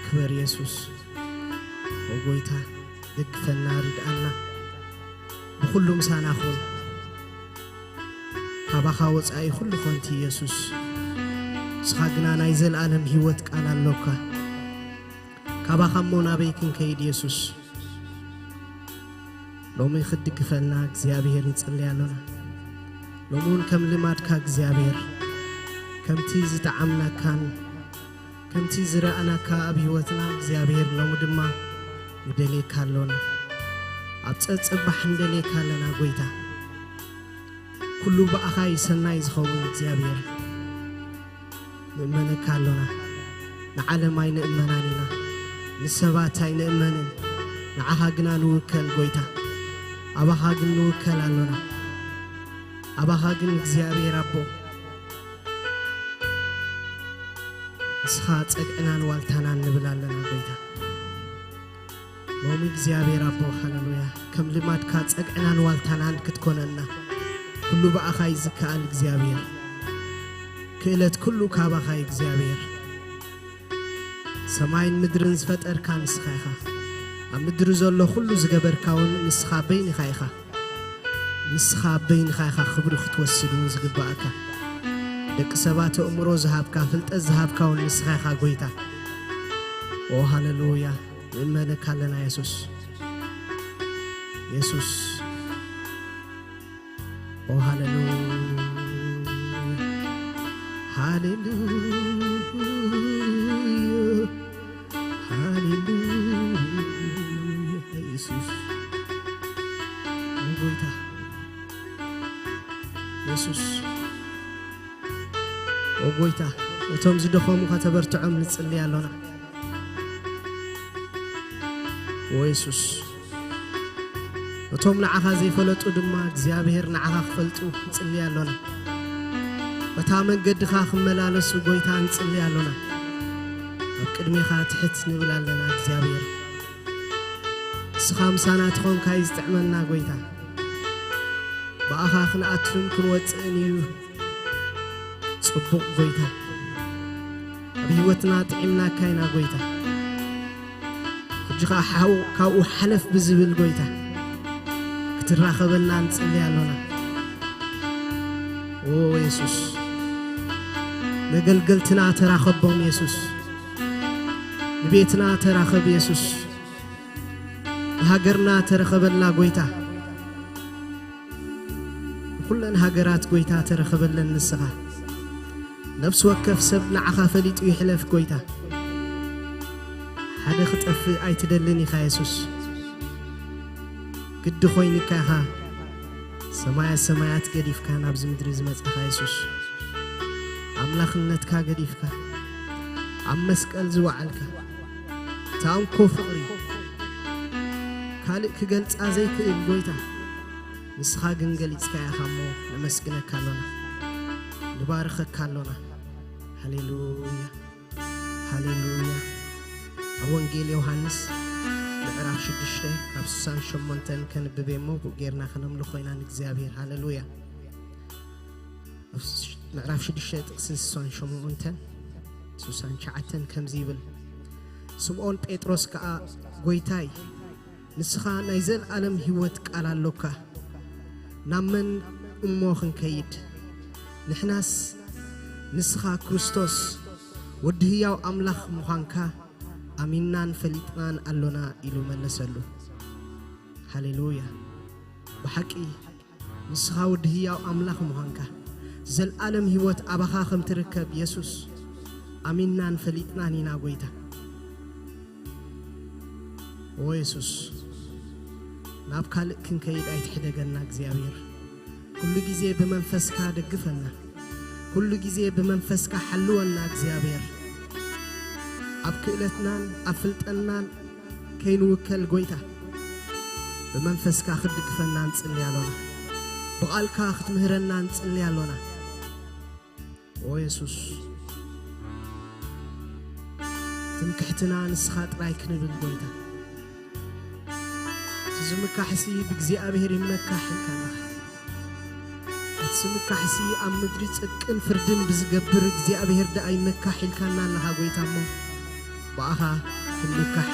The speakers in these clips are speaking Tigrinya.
ክበር የሱስ። ኦ ጎይታ፣ ደግፈና፣ ርድኣና፣ ብኹሉ ምሳና ኹን። ካባኻ ወጻኢ ኩሉ ኾንቲ የሱስ። ንስኻ ግና ናይ ዘለኣለም ህይወት ቃል ኣሎካ። ካባኻ እሞ ናበይ ክንከይድ የሱስ? ሎሚ ክትድግፈልና እግዚኣብሔር ንጽሊ ኣሎና። ሎሚ እውን ከም ልማድካ እግዚኣብሔር፣ ከምቲ ዝጠዓምናካን ከምቲ ዝረኣናካ ኣብ ህይወትና እግዚኣብሔር፣ ሎሚ ድማ ንደልየካ ኣሎና። ኣብ ጸጽባሕ ንደልየካ ኣለና ጎይታ። ኩሉ ብኣኻ እዩ ሰናይ ዝኸውን እግዚኣብሔር። ንእመነካ ኣሎና። ንዓለም ኣይንእመናን ኢና። ንሰባት ኣይንእመንን። ንዓኻ ግና ንውከል ጎይታ። ኣባኻ ግን ንውከል ኣሎና። ኣባኻ ግን እግዚኣብሔር ኣቦ፣ ንስኻ ጸግዕናን ዋልታናን ንብል ኣለና ጎይታ። ሎሚ እግዚኣብሔር ኣቦ፣ ሃሌሉያ፣ ከም ልማድካ ጸግዕናን ዋልታናን ክትኮነና፣ ኩሉ ብኣኻ እዩ ዝከኣል እግዚኣብሔር። ክእለት ኩሉ ካባኻ እዩ እግዚኣብሔር። ሰማይን ምድርን ዝፈጠርካ ንስኻ ኢኻ። ኣብ ምድሪ ዘሎ ኩሉ ዝገበርካ እውን ንስኻ በይንኻ ኢኻ። ንስኻ በይንኻ ኢኻ ክብሪ ክትወስድ እውን ዝግባኣካ። ደቂ ሰባት ኣእምሮ ዝሃብካ፣ ፍልጠት ዝሃብካ እውን ንስኻ ኢኻ ጎይታ። ኦ ሃሌሉያ፣ ንእመነካ ኣለና የሱስ። የሱስ። ኦ ሃሌሉያ፣ ሃሌሉያ፣ ሃሌሉያ፣ የሱስ። ኦ ጎይታ፣ የሱስ። ኦ ጎይታ፣ እቶም ዝደኸሙ ከተበርትዖም ንጽሊ ኣሎና። ኦ የሱስ፣ እቶም ንዓኻ ዘይፈለጡ ድማ እግዚኣብሔር ንዓኻ ክፈልጡ ንጽሊ ኣሎና። በታ መንገድኻ ክመላለሱ ጎይታ ንጽሊ ኣሎና። ኣብ ቅድሜኻ ትሕት ንብል ኣለና እግዚኣብሔር። ንስኻ ምሳና ትኾንካ እዩ ዝጥዕመና ጎይታ። ብኣኻ ክንኣትፍን ክንወጽእን እዩ ጽቡቕ ጎይታ። ኣብ ህይወትና ጥዒምናካ ኢና ጎይታ። ሕጂ ኸዓ ሓው-፣ ካብኡ ሓለፍ ብዝብል ጎይታ ክትራኸበና ንጽሊ ኣሎና። ኦ የሱስ፣ መገልገልትና ተራኸቦም የሱስ። ንቤትና ተራኸብ የሱስ። ንሃገርና ተረኸበላ ጎይታ። ንኹለን ሃገራት ጎይታ ተረኸበለን ንስኻ። ነፍሲ ወከፍ ሰብ ንዓኻ ፈሊጡ ይሕለፍ ጎይታ። ሓደ ክጠፍእ ኣይትደልን ኢኻ የሱስ። ግዲ ኮይኑካ ኢኻ ሰማያ ሰማያት ገዲፍካ ናብዚ ምድሪ ዝመጻኻ የሱስ። ኣምላኽነትካ ገዲፍካ ኣብ መስቀል ዝወዓልካ፣ እታ እንኮ ፍቕሪ ካልእ ክገልጻ ዘይክእል ጎይታ፣ ንስኻ ግን ገሊጽካ ኢኻ እሞ ነመስግነካ ኣሎና፣ ንባርኸካ ኣሎና። ሃሌሉያ፣ ሃሌሉያ። ኣብ ወንጌል ዮሃንስ ምዕራፍ ሽዱሽተ ካብ ስሳን ሸሞንተን ከንብብ እየ እሞ፣ ብኡ ጌርና ከነምልኾ ኢና ንእግዚኣብሔር። ሃሌሉያ። ኣብ ምዕራፍ ሽዱሽተ ጥቕሲ ስሳን ሸሞንተን፣ ስሳን ትሽዓተን ከምዚ ይብል፣ ስምዖን ጴጥሮስ ከኣ፣ "ጐይታይ፣ ንስኻ ናይ ዘለኣለም ህይወት ቃል ኣሎካ፣ ናብ መን እሞ ክንከይድ? ንሕናስ ንስኻ ክርስቶስ ወዲ ህያው ኣምላኽ ምዃንካ ኣሚንናን ፈሊጥናን ኣሎና" ኢሉ መለሰሉ። ሃሌሉያ! ብሓቂ ንስኻ ወዲ ህያው ኣምላኽ ምዃንካ፣ ዘለኣለም ህይወት ኣባኻ ከም ትርከብ የሱስ ኣሚንናን ፈሊጥናን ኢና ጐይታ። ኦ የሱስ፣ ናብ ካልእ ክንከይድ ኣይትሕደገና እግዚኣብሔር። ኩሉ ግዜ ብመንፈስካ ደግፈና። ኩሉ ግዜ ብመንፈስካ ሓልወና እግዚኣብሔር። ኣብ ክእለትናን ኣብ ፍልጠናን ከይንውከል ጐይታ፣ ብመንፈስካ ክትድግፈና ንጽሊ ኣሎና። ብቓልካ ክትምህረና ንጽሊ ኣሎና። ኦ የሱስ፣ ትምክሕትና ንስኻ ጥራይ ክንብል ጐይታ። እቲ ዝምካሕሲ ብእግዚኣብሔር ይመካሕ ኢልካ ኣለኻ። እቲ ዝምካሕሲ ኣብ ምድሪ ጽድቅን ፍርድን ብዝገብር እግዚኣብሔር ደኣ ይመካሕ ኢልካና ኣለኻ ጐይታ እሞ፣ ብኣኻ ክንምካሕ፣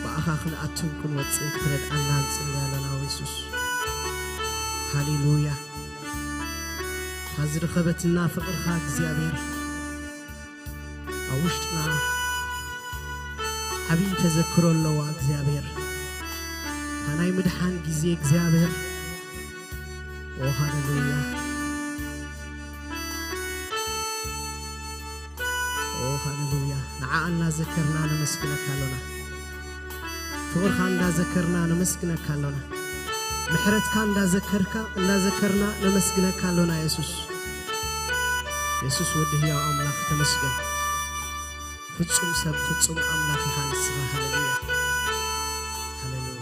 ብኣኻ ክንኣቱን ክንወፅእን ክትረድኣና ንፅሊ ኣለና። የሱስ፣ ሃሌሉያ። እታ ዝረኸበትና ፍቕርኻ እግዚኣብሔር ኣብ ውሽጥና ዓብዪ ተዘክሮ ኣለዋ እግዚኣብሔር። እታ ናይ ምድሓን ግዜ እግዚኣብሔር። ኦ ሃሌሉያ፣ ኦ ሃሌሉያ። ንዓ እናዘከርና ነመስግነካ ኣሎና። ፍቕርካ እንዳዘከርና ነመስግነካ ኣሎና። ምሕረትካ እንዳዘከርካ እንዳዘከርና ነመስግነካ ኣሎና። የሱስ፣ የሱስ ወዲ ህያው ኣምላኽ ተመስገን። ፍጹም ሰብ ፍጹም ኣምላኽ ኢኻ ንስኻ። ሃሌሉያ፣ ሃሌሉያ።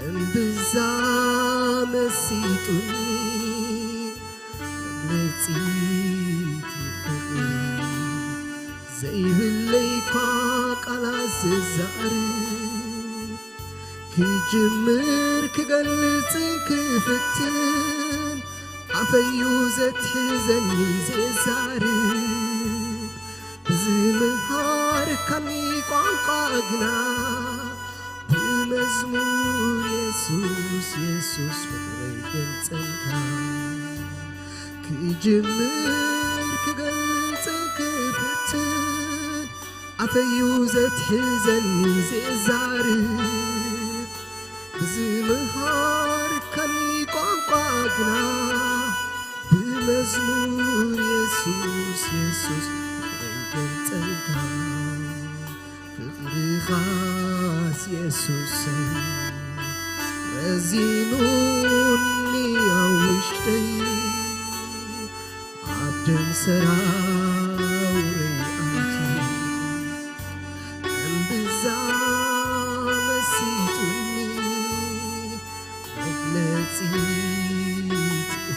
እምብዛ መሲጡኒ መግለጺ ፍቕሪ ዘይብለይ እኳ ቃላት ዘዛርብ ክጅምር ክገልጽን ክፍትን ኣፈዩ ዘትሕዘኒ ዘዛርብ ብዝምሃር ካኒ ቋንቋ ግና ብመዝሙር የሱስ የሱስ ፍቕረይ ገልጸልካ ክጅምር ክገልጽ ክፍትን ኣፈዩ ዘትሕዘኒ ዘዛርብ ብዝምሃር ካኒ ቋንቋ ግና ብመዝሙር የሱስ የሱስ ፍቕረይ ገልጸልካ ፍቕርኻስ የሱሰይ ረዚኑኒ ኣብ ውሽጠይ ኣብ ደም ሰራውረይ ኣትዩ እምብዛ መሲጡኒ መግለጺ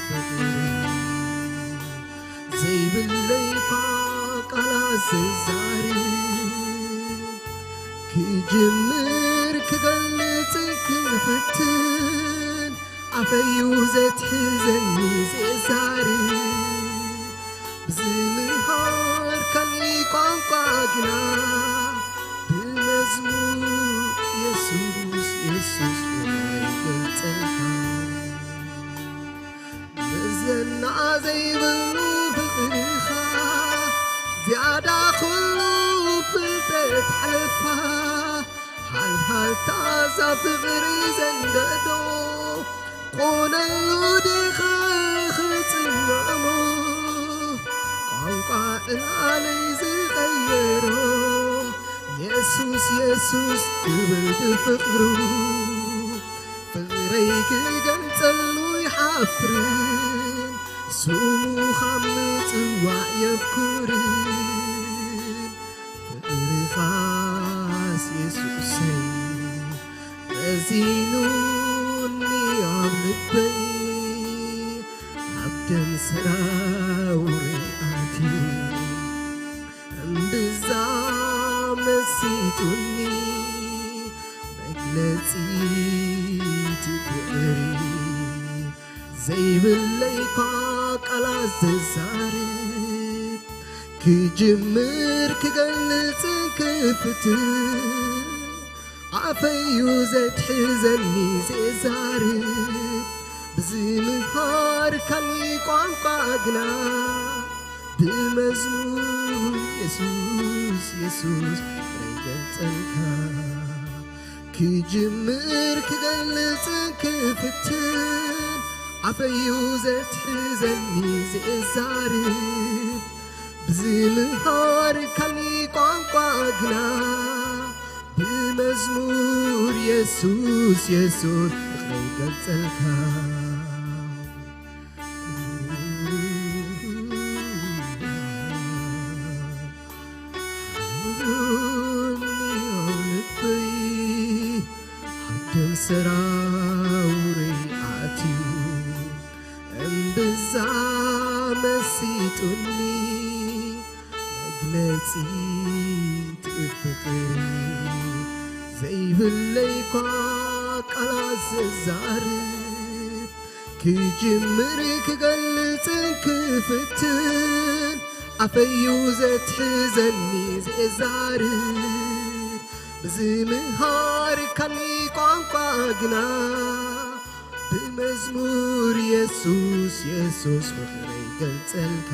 ፍቕሪ ዘይብለይ እኳ ቃላት ዘዛርብ ክጅምር ክገልጽ ክፍትን ኣፈዩ ዘትሕዘኒ ዘዛርብ ብዝምሃር ካኒ ቋንቋ ግና ብመዝሙር የሱስ የሱስ ፍቕረይ ገልጸልካ መዘና ዘይብሉ ፍቕርኻ ዝያዳ ኩሉ ፍልጠት ሓለፋ ሃልሃልታ እዛ ፍቕሪ ዘንደዶ ቆነሉ ዲኻ ክጽምዕሞ ቋንቋ ዕላለይ ዝቐየሮ የሱስ የሱስ ክብል ብፍቕሩ ፍቕረይ ክገልጸሉ ይሓፍርን ስሙ ካብ ምጽዋዕ የብኩርን ፍቕርኻስ የሱሰይ ረዚኑኒ ኣብ ልበይ ኣብ ደም ሰራውረይ ኣትዩ እምብዛ መሲጡኒ መግለጺ እቲ ፍቕሪ ዘይብለይ እኳ ቃላት ዘዛርብ ክጅምር ክገልጽ ክፍትን ኣፈዩ ዘትሕዘኒ ዘዛርብ ብዝምሃር ካኒ ቋንቋ ግና ብመዝሙር የሱስ የሱስ ፍቕረይ ገልጸልካ ክጅምር ክገልጽ ክፍትን ኣፈዩ ዘትሕዘኒ ዘዛርብ ብዝምሃር ካኒ ቋንቋ ግና ብመዝሙር የሱስ የሱስ ፍቕረይ ገልጸልካ ሰራውረይ ኣትዩ እምብዛ መሲጡኒ፣ መግለጺ እቲ ፍቕሪ ዘይብለይ እኳ ቃላት ዘዛርብ፣ ክጅምር ክገልጽን ክፍትን፣ ኣፈዩ ዘትሕዘኒ ዘዛርብ፣ ብዝምሃር ካኒ ቋንቋ ግና፣ ብመዝሙር የሱስ የሱስ ፍቕረይ ገልጸልካ።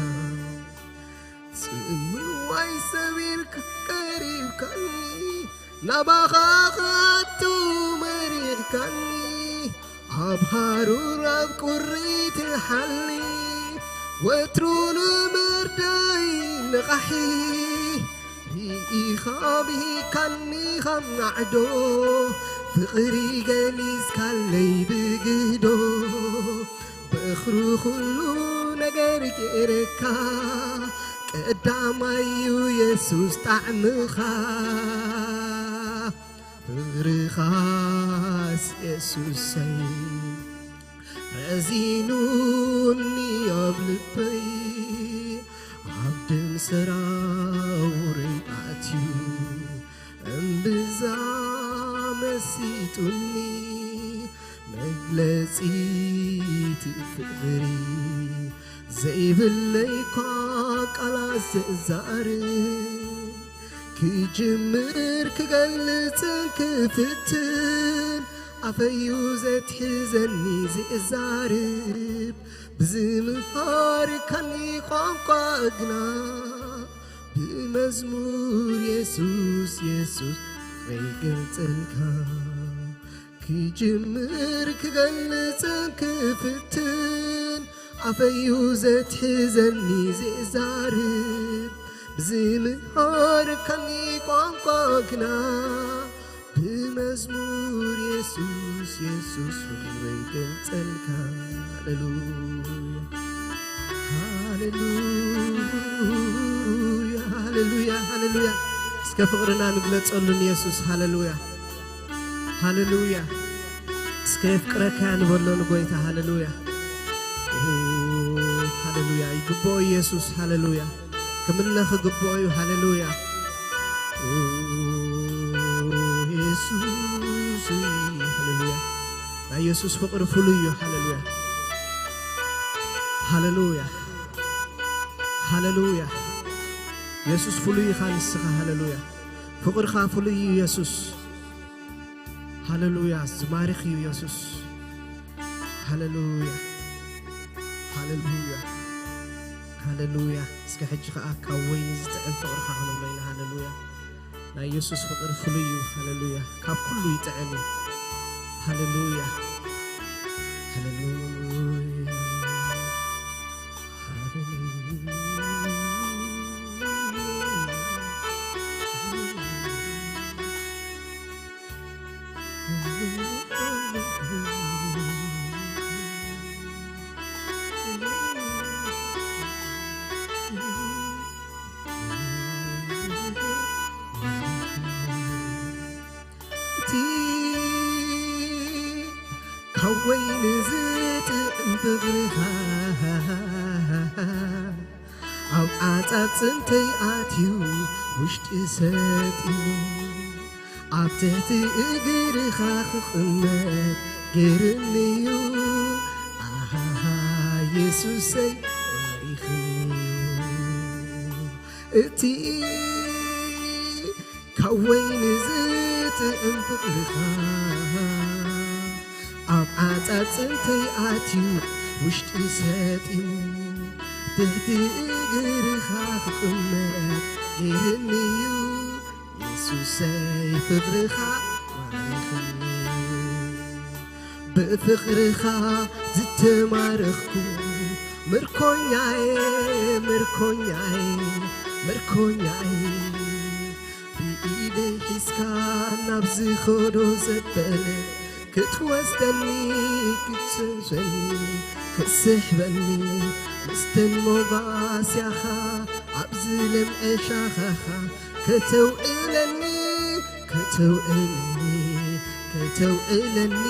ጽምዋይ ሰቢርካ ቀሪብካኒ፣ ናባኻ ክኣቱ መሪሕካኒ፣ ኣብ ሃሩር ኣብ ቁሪ ትሓሊ፣ ወትሩ ንምርዳይ ንቓሒ፣ ርኢኻ ብሂካኒ ካብ ናዕዶ፣ ፍቕሪ ገሊጽካለይ ብግህዶ። በኽሩ ኩሉ ነገር ገይረካ፣ ቀዳማዩ የሱስ ጣዕምኻ። ፍቕርኻስ የሱሰይ፣ ረዚኑኒ ኣብ ልበይ፣ ኣብ ደም ሰራውረይ ኣትዩ፣ እምብዛ መሲጡኒ፣ መግለጺ እቲ ፍቕሪ ዘይብለይ እኳ ቃላት ዘዛርብ፣ ክጅምር ክገልጽን ክፍትን፣ ኣፈዩ ዘትሕዘኒ ዝዛርብ፣ ብዝምሃር ካኒ ቋንቋ ግና፣ ብመዝሙር የሱስ የሱስ ከይገልጸልካ። ክጅምር ክገልጽን ክፍትን፣ ኣፈዩ ዘትሕዘኒ ዝዛርብ፣ ብዝምሃር ካኒ ቋንቋ ግና፣ ብመዝሙር የሱስ የሱስ ፍቕረይ ገልጸልካ። ሃሌሉያ፣ ሃሌሉያ፣ ሃሌሉያ፣ ሃሌሉያ። እስከ ፍቕርና ንግለጸሉ ንየሱስ። ሃሌሉያ፣ ሃሌሉያ። እስከ የፍቅረካ ንበሎ ንጎይታ። ሃሌሉያ፣ ኦ፣ ሃሌሉያ። ይግብኦ ኢየሱስ። ሃሌሉያ፣ ክምለኽ ይግብኦ እዩ። ሃሌሉያ፣ ኦ፣ ኢየሱስ። ሃሌሉያ፣ ናይ ኢየሱስ ፍቕሪ ፍሉይ እዩ። ሃሌሉያ፣ ሃሌሉያ፣ ሃሌሉያ። ኢየሱስ ፍሉይ ኢኻ ንስኻ። ሃሌሉያ፣ ፍቕርኻ ፍሉይ እዩ ኢየሱስ። ሃሌሉያ፣ ዝማሬኽ እዩ ኢየሱስ። ሃሌሉያ፣ ሃሌሉያ፣ ሃሌሉያ። እስከ ሕጂ ኸኣ ካብ ወይኒ ዝጥዕም ፍቕርኻ ክንብሎ ኢና። ሃሌሉያ፣ ናይ ኢየሱስ ፍቕሪ ፍሉይ እዩ። ሃሌሉያ፣ ካብ ኩሉ ይጥዕም እዩ። ሃሌሉያ፣ ሃሌሉያ፣ ሃሌሉያ። እቲ ካብ ወይኒ ዝጥዕም ፍቕርኻ ኣብ ዓጻጽምተይ ኣትዩ ውሽጢ ሰጢሙ፣ ኣብ ትሕቲ እግርኻ ክቕመጥ ገይርኒዩ። ኣሃሃ፣ የሱሰይ፣ ባሪኽኒዩ። እቲ ካብ ወይኒ ዝጥዕም ፍቕርኻ ኣብ ዓጻጽምተይ ኣትዩ ውሽጢ ሰጢሙ፣ ትሕቲ እግርኻ ክቕመጥ ገይርኒዩ። የሱሰይ፣ ፍቕርኻ ማሪኽኒዩ። ብፍቕርኻ ዝተማረኽኩ ምርኮኛየ፣ ምርኮኛየ፣ ምርኮኛየ፣ ብኢደይ ሒዝካ ናብ ዝኸዶ ዘበለ ክትወስደኒ፣ ክትስሕበኒ፣ ክትስሕበኒ፣ ምስተን መጓስያኻ ኣብ ዝለምዐ ሻኻኻ ከተውዕለኒ፣ ከተውዕለኒ፣ ተውዕለኒ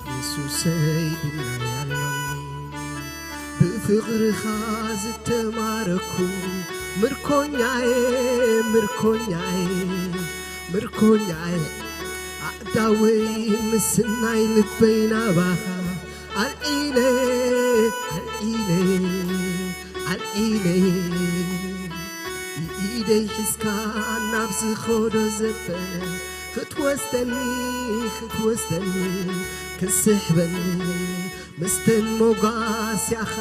የሱሰይ ድላይ ኣሎኒ። ብፍቕርኻ ዝተማረኩ ምርኮኛየ፣ ምርኮኛየ፣ ምርኮኛየ፣ ኣእዳወይ ምስናይ ልበይ ናባኻ ኣልዒለ፣ ኣልዒለ፣ ኣልዒለ። ኢደይ ሒዝካ ናብ ዝኸዶ ዘበለ ክትወስደኒ፣ ክትወስደኒ፣ ክስሕበኒ፣ ምስተን መጓስያኻ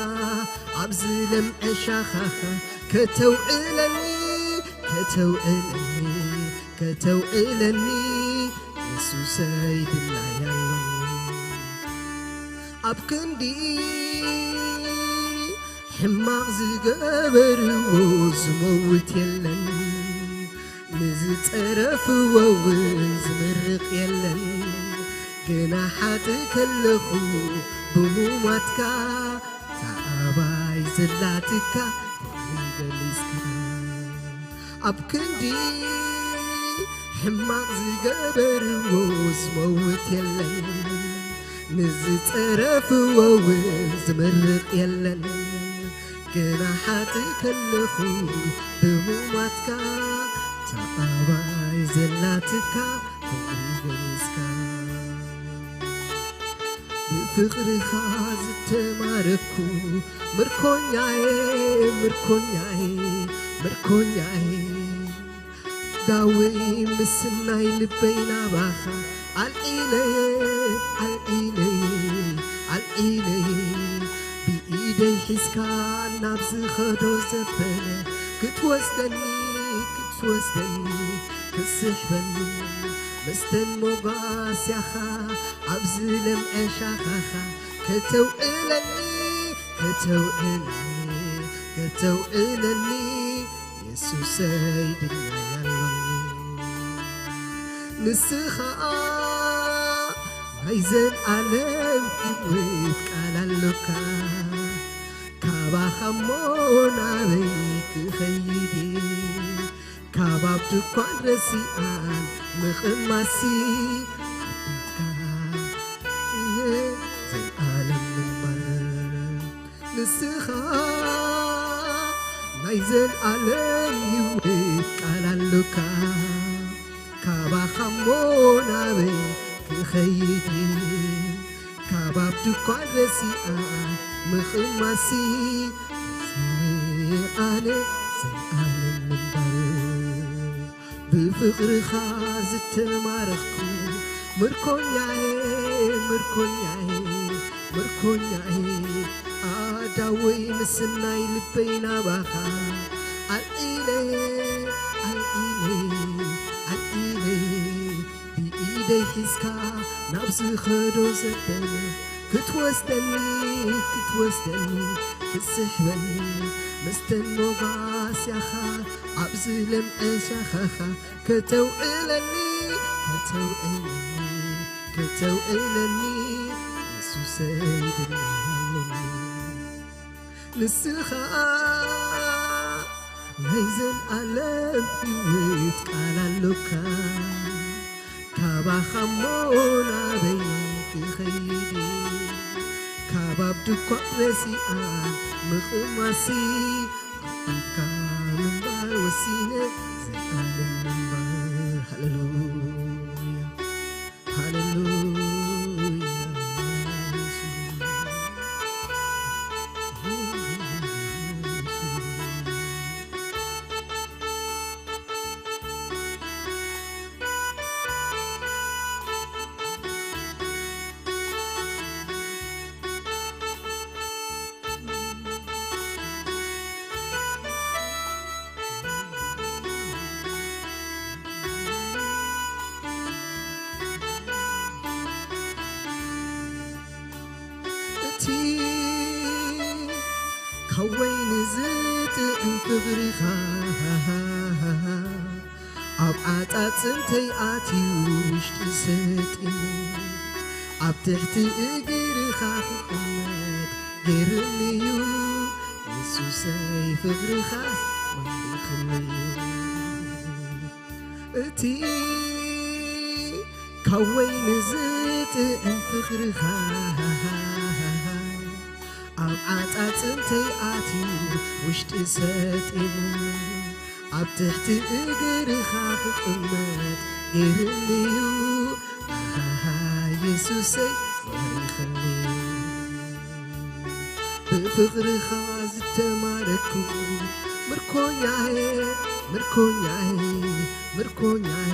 ኣብዚ ለምዐ ሻኻኻ ከተውዕለኒ፣ ከተውዕለኒ፣ ከተውዕለኒ፣ የሱሰይ ድላይ ኣሎኒ። ኣብ ክንዲ ሕማቕ ዝገበርዎ ዝመውት የለን፣ ንዝጸረፍዎ እውን ዝምርቕ የለን። ግና ሓጥእ ከለኹ ብሙማትካ፣ እታ ኣባይ ዘላትካ ፍቕሪ ገሊጽካ። ኣብ ክንዲ ሕማቕ ዝገበርዎ ዝመውት የለን፣ ንዝጸረፍዎ እውን ዝምርቕ የለን። ግና ሓጥእ ከለኹ ብሙማትካ፣ እታ ኣባይ ዘላትካ ፍቕሪ ገሊጽካ። ብፍቕርኻ ዝተማረኩ ምርኮኛየ፣ ምርኮኛየ፣ ምርኮኛየ፣ ዳወይ ምስናይ ልበይ ናባኻ ኣልዒለ፣ ኣልዒለ፣ ኣልዒለ። ብኢደይ ሒዝካ ናብ ዝኸዶ ዘበለ ክትወስደኒ፣ ክትወስደኒ፣ ክትስሕበኒ፣ መስተን መጓስያኻ ኣብዚ ለምዐ ሻኻኻ ከተውዕለኒ፣ ከተውዕለኒ፣ ከተውዕለኒ፣ የሱሰይ ድላይ ኣሎኒ። ንስኻ ናይ ዘልኣለም ህይወት ቃል ኣሎካ፣ ካባኻ እሞ ናበይ ክኸይድ እየ? ካብ ኣብ ድኳን ረሲኣን ምቕማሲ ኣብ ቤትካ እየ ዘልኣለም ምንባር። ንስኻ ናይ ዘልኣለም ህይወት ቃል ኣሎካ፣ ካባኻ እሞ ናበይ ክኸይድ እየ? ካብ ኣብ ድኳን ረሲኣ ምቕማሲ፣ ኣነ ዘልኣለም ምንባር። ብፍቕርኻ ዝተማረኽኩ ምርኮኛየ፣ ምርኮኛየ፣ ምርኮኛየ፣ ኣዳወይ ምስናይ ልበይ ናባኻ ኣልዒለ፣ ኣልዒለ፣ ኣልዒለ። ብኢደይ ሒዝካ ናብ ዝኸዶ ዘበለ ክትወስደኒ፣ ክትወስደኒ፣ ክትስሕበኒ፣ መስተን መጓስያኻ ኣብዚ ለምዐ ሻኻኻ ከተውዕለኒ፣ ከተውዕለኒ፣ ከተውዕለኒ፣ የሱሰይ ድላይ ኣሎኒ። ንስኻ ናይ ዘልኣለም ህይወት ቃል ኣሎካ፣ ካባኻ እሞ ናበይ ክኸይድ እየ? ካብ ኣብ ድኳን ረሲኣ ምቕማሲ፣ ኣብ ቤትካ ምንባር ወሲነ፣ ዘልኣለም ምንባር። ሃሌሉያ፣ ሃሌሉያ። እቲ ካብ ወይኒ ዝጥዕም ፍቕርኻ ኣብ ዓጻጽምተይ ኣትዩ ውሽጢ ሰጢሙ፣ ኣብ ትሕቲ እግርኻ ክቕመጥ ገይሩኒ እዩ። የሱሰይ ፍቕርኻስ ማሪኽኒ እዩ። እቲ ካብ ወይኒ ዝጥዕም ፍቕርኻ ኣብ ዓጻጽምተይ ኣትዩ ውሽጢ ሰጢሙ ኣብ ትሕቲ እግርኻ ክቕመጥ ገይርኒዩ ኣሃሃ የሱሰይ ባሪኽኒ። ብፍቕርኻ ዝተማረኩ ምርኮኛየ ምርኮኛየ ምርኮኛየ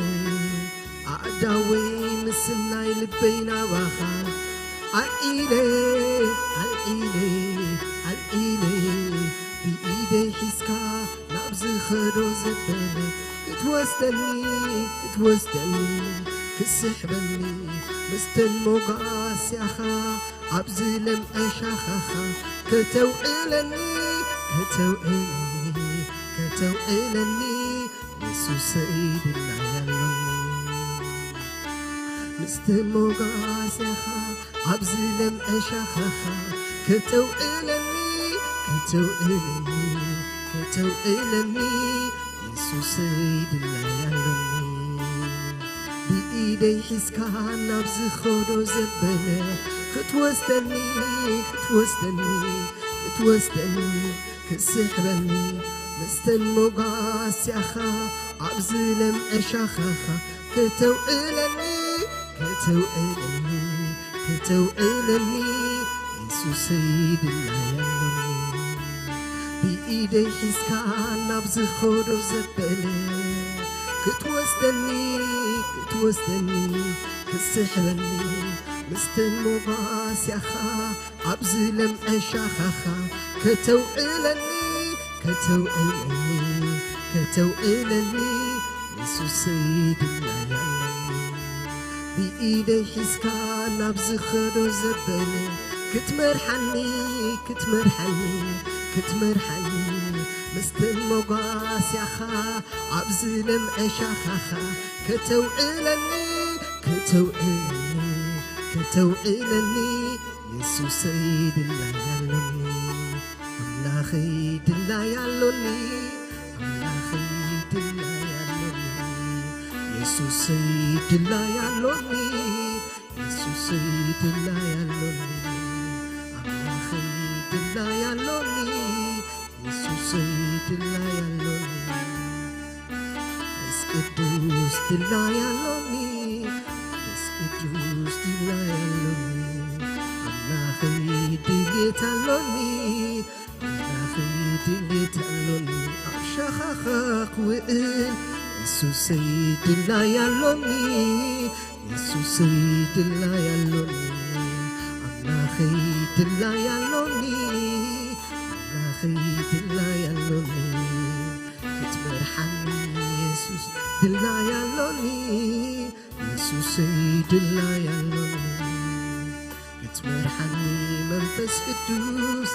ኣእዳወይ ምስናይ ልበይ ናባኻ ኣልዒለ ኣልዒለ ኣልዒለ ብኢደይ ሒዝካ ናብ ዝኸዶ ዘበለ ክትወስደኒ ክትወስደኒ ክስሕበኒ ምስተን ሞጋስያኻ ኣብዚ ለምዐ ሻኻኻ ከተውዕለኒ ከተውዕለኒ ከተውዕለኒ የሱሰይ ድላይ ኣሎኒ ምስቲ ሞጋስያኻ ኣብዚ ለምዐ ሻኻኻ ከተውዕለኒ ከተውዕለኒ ከተውዕለኒ የሱሰይ ድላይ ኣሎኒ ብኢደይ ሒዝካ ናብ ዝኸዶ ዘበለ ክትወስደኒ ክትወስደኒ ክትወስደኒ ክስሕበኒ ምስተን ሞጋስያኻ ኣብዚ ለምዐ ሻኻኻ ከተውዕለኒ ከተውዕለኒ ከተውዕለኒ የሱሰይ ድላይ ኣሎኒ ብኢደይ ሒዝካ ናብ ዝኸዶ ዘበለ ክትወስደኒ ክትወስደኒ ክትስሕበኒ ምስተን ሞጋስያኻ ኣብዚ ለምዐ ሻኻኻ ከተውዕለኒ ከተውዕለኒ ከተውዕለኒ የሱሰይ ድላይ ኣሎኒ ብኢደይ ሒዝካ ናብ ዝኸዶ ዘበለ ክትመርሓኒ ክትመርሓኒ ክትመርሓኒ ምስተን ሞጋስያኻ ኣብዚ ለምዐ ሻኻኻ ከተውዕለኒ ከተውዕለኒ ከተውዕለኒ የሱሰይ ድላይ ኣሎኒ ኣምላኸይ ድላይ ኣሎኒ ኣምላኸይ ድላይ ኣሎኒ የሱሰይ ድላይ ኣሎኒ የሱሰይ ድላይ ኣሎኒ ኣምላኸይ ድላይ ኣሎኒ የሱሰይ ድላይ ኣሎኒ መንፈስ ቅዱስ ድላይ ኣሎኒ መንፈስ ቅዱስ ድላይ ኣሎኒ ኣምላኸይ ድልየት ኣሎኒ ኣምላኸይ ድልየት ኣሎኒ ኣብ ሻኻኻ ክውዕል የሱሰይ ድላይ ኣሎኒ የሱሰይ ድላይ ኣሎኒ ኣምላኸይ ድላይ ኣሎኒ ኣምላኸይ ድላይ ኣሎኒ ክትመርሓኒ የሱስ ድላይ ኣሎኒ የሱሰይ ድላይ ኣሎኒ ክትመርሓኒ መንፈስ ቅዱስ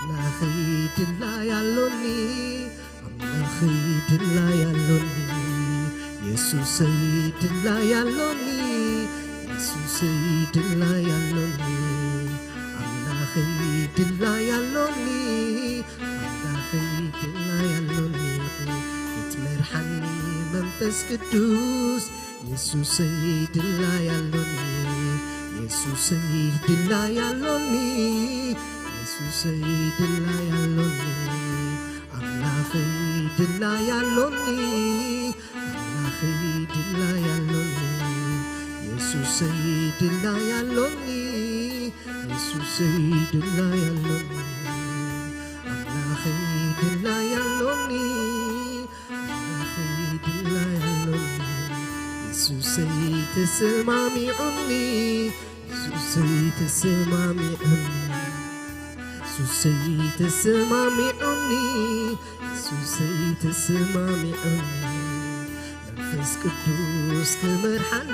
ኣምላኸይ ድላይ ኣሎኒ ኣምላኸይ ድላይ ኣሎኒ የሱሰይ ድላይ ኣሎኒ የሱሰይ ድላይ ኣሎኒ ኣምላኸይ ድላይ ኣሎኒ ኣምላኸይ ድላይ ኣሎኒ ክትመርሓኒ መንፈስ ቅዱስ የሱሰይ ድላይ ኣሎኒ የሱሰይ ድላይ ኣሎኒ የሱሰይ ድላይ ኣሎኒ ኣምላኸይ ድላይ ኣሎኒ ኣምላኸይ ድላይ ኣሎኒ የሱሰይ ድላይ ኣሎኒ የሱሰይ ድላይ ኣሎኒ ኣምላኸይ ድላይ ኣሎኒ ኣምላኸይ ድላይ ኣሎኒ የሱሰይ ተሰማሚዑኒ የሱሰይ ተሰማሚዑኒ የሱሰይ ተሰማሚዑኒ የሱሰይ ተሰማሚዑኒ መንፈስ ቅዱስ ክመርሓኒ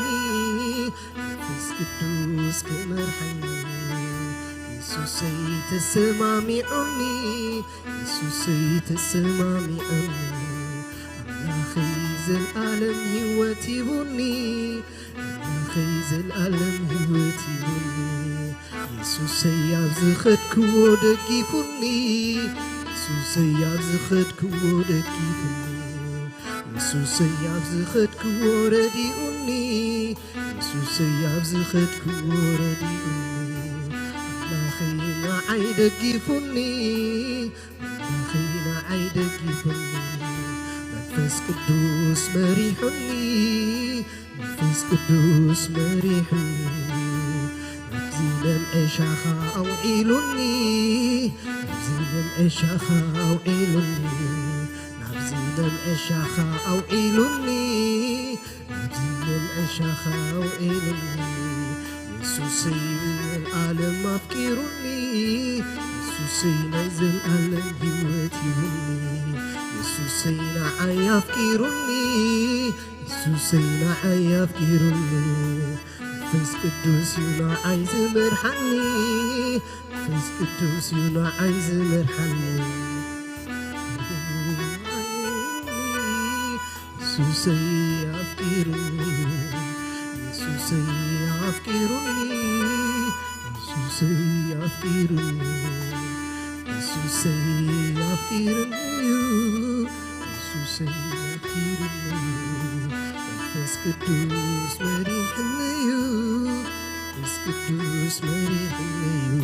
መንፈስ ቅዱስ ክመርሓኒ የሱሰይ ተሰማሚዑኒ የሱሰይ ተሰማሚዑኒ ኣምላኸይ ዘልኣለም ህይወት ሂቡኒ ኣምላኸይ ዘልኣለም ህይወት ሂቡኒ የሱሰይ ኣብ ዝኸድክዎ ደጊፉኒ የሱሰይ ኣብ ዝኸድክዎ ደጊፉኒ የሱሰይ ኣብ ዝኸድክዎ ረዲኡኒ፣ የሱሰይ ኣብ ዝኸድክዎ ረዲኡኒ፣ ኣምላኸይ ንዓይ ደጊፉኒ፣ ኣምላኸይ ንዓይ ደጊፉኒ፣ መንፈስ ቅዱስ መሪሑኒ፣ መንፈስ ቅዱስ መሪሑኒ፣ ናብዚ ለምዒ ሻኻ ኣውዒሉኒ፣ ናብዚ ለምዒ ሻኻ ኣውዒሉኒ፣ ናብዚ ለምዒ ሻኻ ኣውዒሉኒ፣ ናብዚ ለምዒ ሻኻ ኣውዒሉኒ፣ የሱሰይ ንዘለኣለም ኣፍቂሩኒ፣ የሱሰይ ናይ ዘለኣለም ህይወት ሂቡኒ፣ የሱሰይ ንዓይ ኣፍቂሩኒ፣ የሱሰይ ንዓይ ኣፍቂሩኒ፣ መንፈስ ቅዱስ እዩ ንዓይ ዝመርሓኒ፣ መንፈስ ቅዱስ እዩ ንዓይ ዝመርሓኒ። የሱሰይ ኣፍቂሩኒ፣ የሱሰይ ኣፍቂሩኒ፣ የሱሰይ ኣፍቂሩኒ፣ የሱሰይ ኣፍቂሩኒ እዩ፣ የሱሰይ ኣፍቂሩኒ እዩ፣ መንፈስ ቅዱስ መሪሕኒ እዩ፣ መንፈስ ቅዱስ መሪሕኒ እዩ፣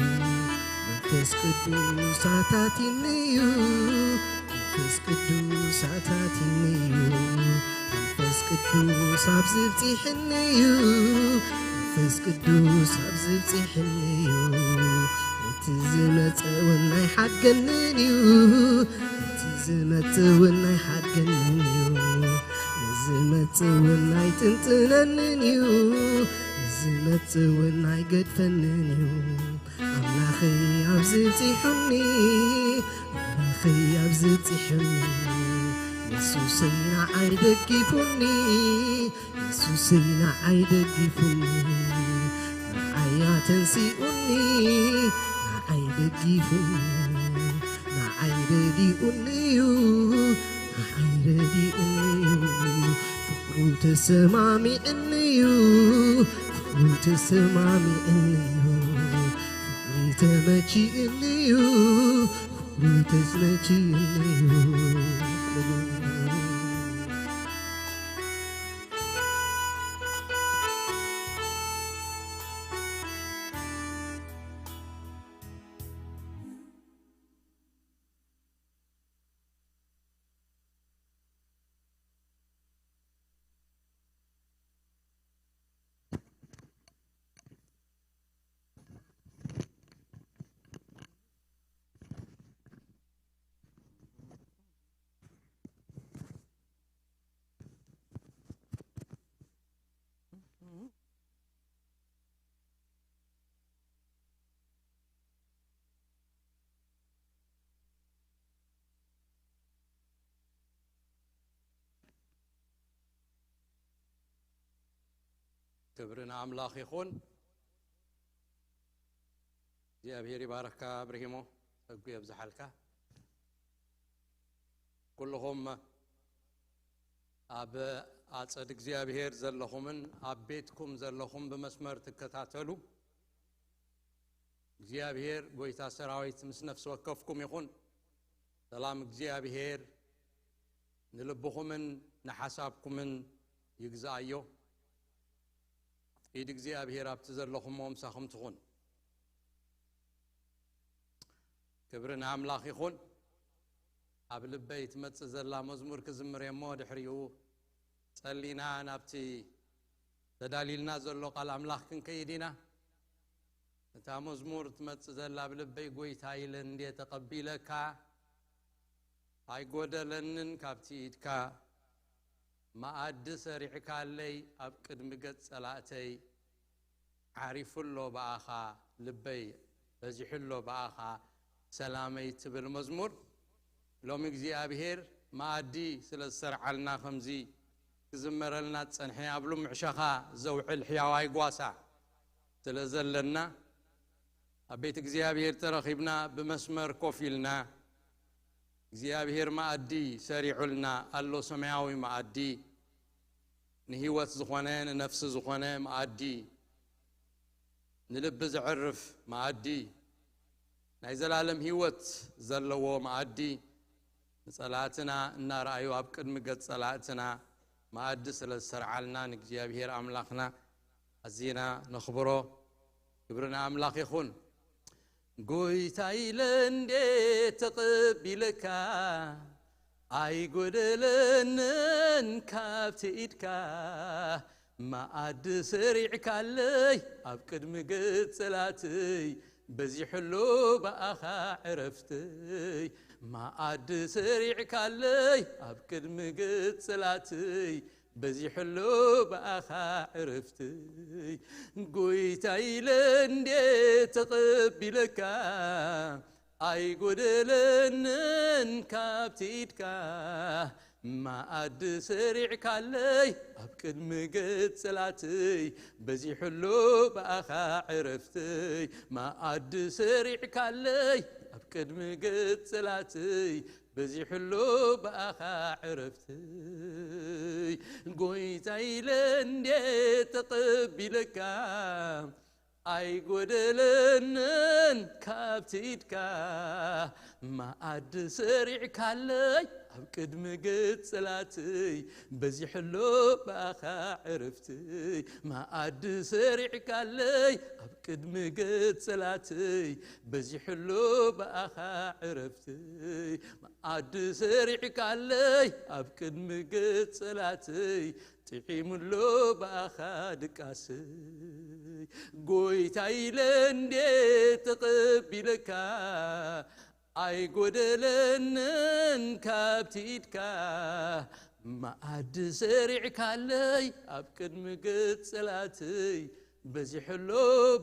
መንፈስ ቅዱስ ኣታቲኒ እዩ፣ መንፈስ ቅዱስ ኣታቲኒ እዩ፣ መንፈስ ቅዱስ ኣብ ዝብፂሕኒ እዩ፣ መንፈስ ቅዱስ ኣብ ዝብፂሕኒ እዩ፣ ነቲ ዝመፀ እውን ኣይሓድገንን እዩ፣ ነቲ ዝመፀ እውን ኣይሓድገንን እዩ፣ ንዝመፀ እውን ኣይጥንጥነንን እዩ፣ ንዝመፀ እውን ኣይገድፈንን እዩ። ኣምላኸይ ኣብዚ ብጺሑኒ፣ ኣምላኸይ ኣብዚ ብጺሑኒ፣ የሱሰይ ንዓይ ደጊፉኒ፣ የሱሰይ ንዓይ ደጊፉኒ፣ ንዓይ ኣተንሲኡኒ፣ ንዓይ ደጊፉኒ፣ ንዓይ ረዲኡኒ እዩ፣ ንዓይ ረዲኡኒ እዩ፣ ፍቕሩ ተሰማሚዕኒ እዩ፣ ፍቕሩ ተሰማሚዕኒ እዩ። ፍቕሪ ተመቺእኒ እዩ፣ ፍቕሪ ተመቺእኒ እዩ። ክብሪ ንኣምላኽ ይኹን። እግዚኣብሔር ይባርኽካ ኣብርሂሞ፣ ጸጉ የብዝሓልካ። ኩልኹም ኣብ ኣጸድ እግዚኣብሔር ዘለኹምን ኣብ ቤትኩም ዘለኹም ብመስመር ትከታተሉ፣ እግዚኣብሔር ጐይታ ሰራዊት ምስ ነፍሲ ወከፍኩም ይኹን። ሰላም እግዚኣብሔር ንልብኹምን ንሓሳብኩምን ይግዝኣዮ። ኢድ እግዚኣብሔር ኣብቲ ዘለኹሞ ምሳኹም ትኹን። ክብሪ ንኣምላኽ ይኹን። ኣብ ልበይ ትመጽእ ዘላ መዝሙር ክዝምር እየ እሞ ድሕሪኡ ጸሊና ናብቲ ተዳልዩልና ዘሎ ቃል ኣምላኽ ክንከይድ ኢና። እታ መዝሙር ትመጽእ ዘላ ኣብ ልበይ ጐይታ ኢለ እንድየ ተቐቢለካ ኣይጎደለንን ካብቲ ኢድካ መኣዲ ሰሪዕካለይ ኣብ ቅድሚ ገጽ ጸላእተይ ዓሪፉ ኣሎ ብኣኻ ልበይ በዚሑ ኣሎ ብኣኻ ሰላመይ ትብል መዝሙር። ሎሚ እግዚኣብሔር መኣዲ ስለ ዝሰርዓልና ከምዚ ክዝመረልና ዝጸንሐ ኣብ ልሙዕ ሸኻ ዘውዕል ሕያዋይ ጓሳ ስለ ዘለና ኣብ ቤት እግዚኣብሔር ተረኺብና ብመስመር ኮፍ ኢልና እግዚኣብሔር መኣዲ ሰሪዑልና ኣሎ። ሰማያዊ መኣዲ፣ ንህይወት ዝኾነ ንነፍሲ ዝኾነ መኣዲ፣ ንልቢ ዘዕርፍ መኣዲ፣ ናይ ዘላለም ህይወት ዘለዎ መኣዲ፣ ንጸላእትና እናረኣዩ ኣብ ቅድሚ ገጽ ጸላእትና መኣዲ ስለ ዝሰርዓልና ንእግዚኣብሔር ኣምላኽና ኣዚና ነኽብሮ። ክብሪ ንኣምላኽ ይኹን። ጎይታ ኢለ እንዴ ተቐቢለካ፣ ኣይጎደለንን ካብቲ ኢድካ። መኣዲ ሰሪዕካለይ ኣብ ቅድሚ ገጽ ጸላእተይ፣ በዚሑሎ ብኣኻ ዕረፍተይ። መኣዲ ሰሪዕካለይ ኣብ ቅድሚ ገጽ ጸላእተይ፣ በዚሑሎ ብኣኻ ዕረፍተይ። ጎይታ ኢለ እንዴ ተቐቢለካ፣ ኣይጎደለንን ካብቲ ኢድካ። መኣዲ ሰሪዕካለይ ኣብ ቅድሚ ገጽ ጸላእተይ፣ በዚሑሎ ብኣኻ ዕረፍተይ። መኣዲ ሰሪዕካለይ ኣብ ቅድሚ ገጽ ጸላእተይ፣ በዚሑሎ ብኣኻ ዕረፍተይ። ጎይታ ኢለ እንዴ ተቐቢለካ፣ ኣይጎደለንን ካብቲ ኢድካ። መኣዲ ሰሪዕካለይ ኣብ ቅድሚ ገጽ ጸላእተይ፣ በዚሑሎ ብኣኻ ዕረፍተይ። መኣዲ ሰሪዕካለይ ኣብ ቅድሚ ገጽ ጸላእተይ፣ በዚሑሎ ብኣኻ ዕረፍተይ። መኣዲ ሰሪዕካለይ ኣብ ቅድሚ ገጽ ጸላእተይ፣ ጥዒሙሎ ብኣኻ ድቃሰይ። ጎይታ ኢለ እንዴ ተቐቢለካ፣ ኣይጎደለንን ካብቲ ኢድካ። መኣዲ ሰሪዕካለይ ኣብ ቅድሚ ገጽ ጸላእተይ፣ በዚሑሎ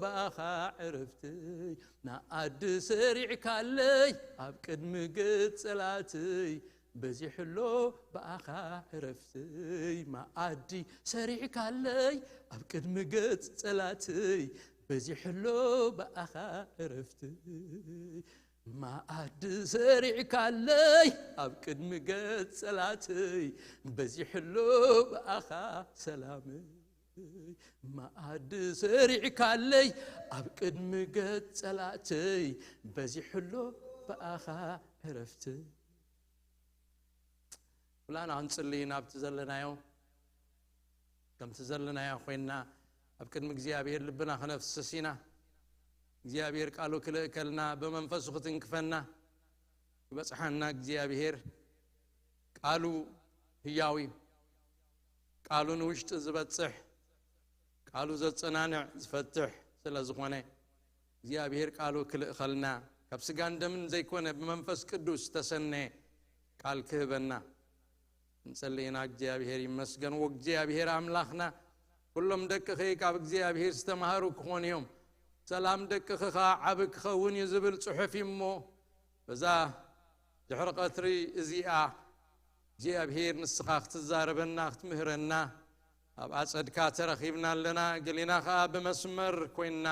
ብኣኻ ዕረፍተይ። መኣዲ ሰሪዕካለይ ኣብ ቅድሚ ገጽ ጸላእተይ፣ በዚሑሎ ብኣኻ ዕረፍተይ። መኣዲ ሰሪዕካለይ ኣብ ቅድሚ ገጽ ጸላእተይ፣ በዚሑሎ ብኣኻ ዕረፍተይ። መኣዲ ሰሪዕካለይ ኣብ ቅድሚ ገጽ ጸላእተይ፣ በዚሑሎ ብኣኻ ሰላመይ። መኣዲ ሰሪዕካለይ ኣብ ቅድሚ ገጽ ጸላእተይ፣ በዚሑሎ ብኣኻ ዕረፍተይ። ኩላና ክንጽሊ ናብቲ ዘለናዮ፣ ከምቲ ዘለናዮ ኮይንና ኣብ ቅድሚ እግዚኣብሔር ልብና ክነፍስስ ኢና። እግዚኣብሔር ቃሉ ክልእከልና፣ ብመንፈሱ ክትንክፈና፣ ክበጽሓና እግዚኣብሔር። ቃሉ ህያው እዩ። ቃሉ ንውሽጢ ዝበጽሕ፣ ቃሉ ዘጸናንዕ፣ ዝፈትሕ ስለ ዝኾነ፣ እግዚኣብሔር ቃሉ ክልእኸልና፣ ካብ ስጋን ደምን ዘይኮነ ብመንፈስ ቅዱስ ዝተሰነየ ቃል ክህበና እንጸሊ ኢና። እግዚኣብሔር ይመስገን። ወእግዚኣብሔር ኣምላኽና፣ ኩሎም ደቅኺ ካብ እግዚኣብሔር ዝተማሃሩ ክኾኑ እዮም፣ ሰላም ደቅኺ ኸኣ ዓቢ ክኸውን እዩ ዝብል ጽሑፍ እዩ እሞ፣ በዛ ድሕሪ ቀትሪ እዚኣ እግዚኣብሔር ንስኻ ክትዛረበና፣ ክትምህረና ኣብ ኣጸድካ ተረኺብና ኣለና። ገሊና ኸኣ ብመስመር ኮይንና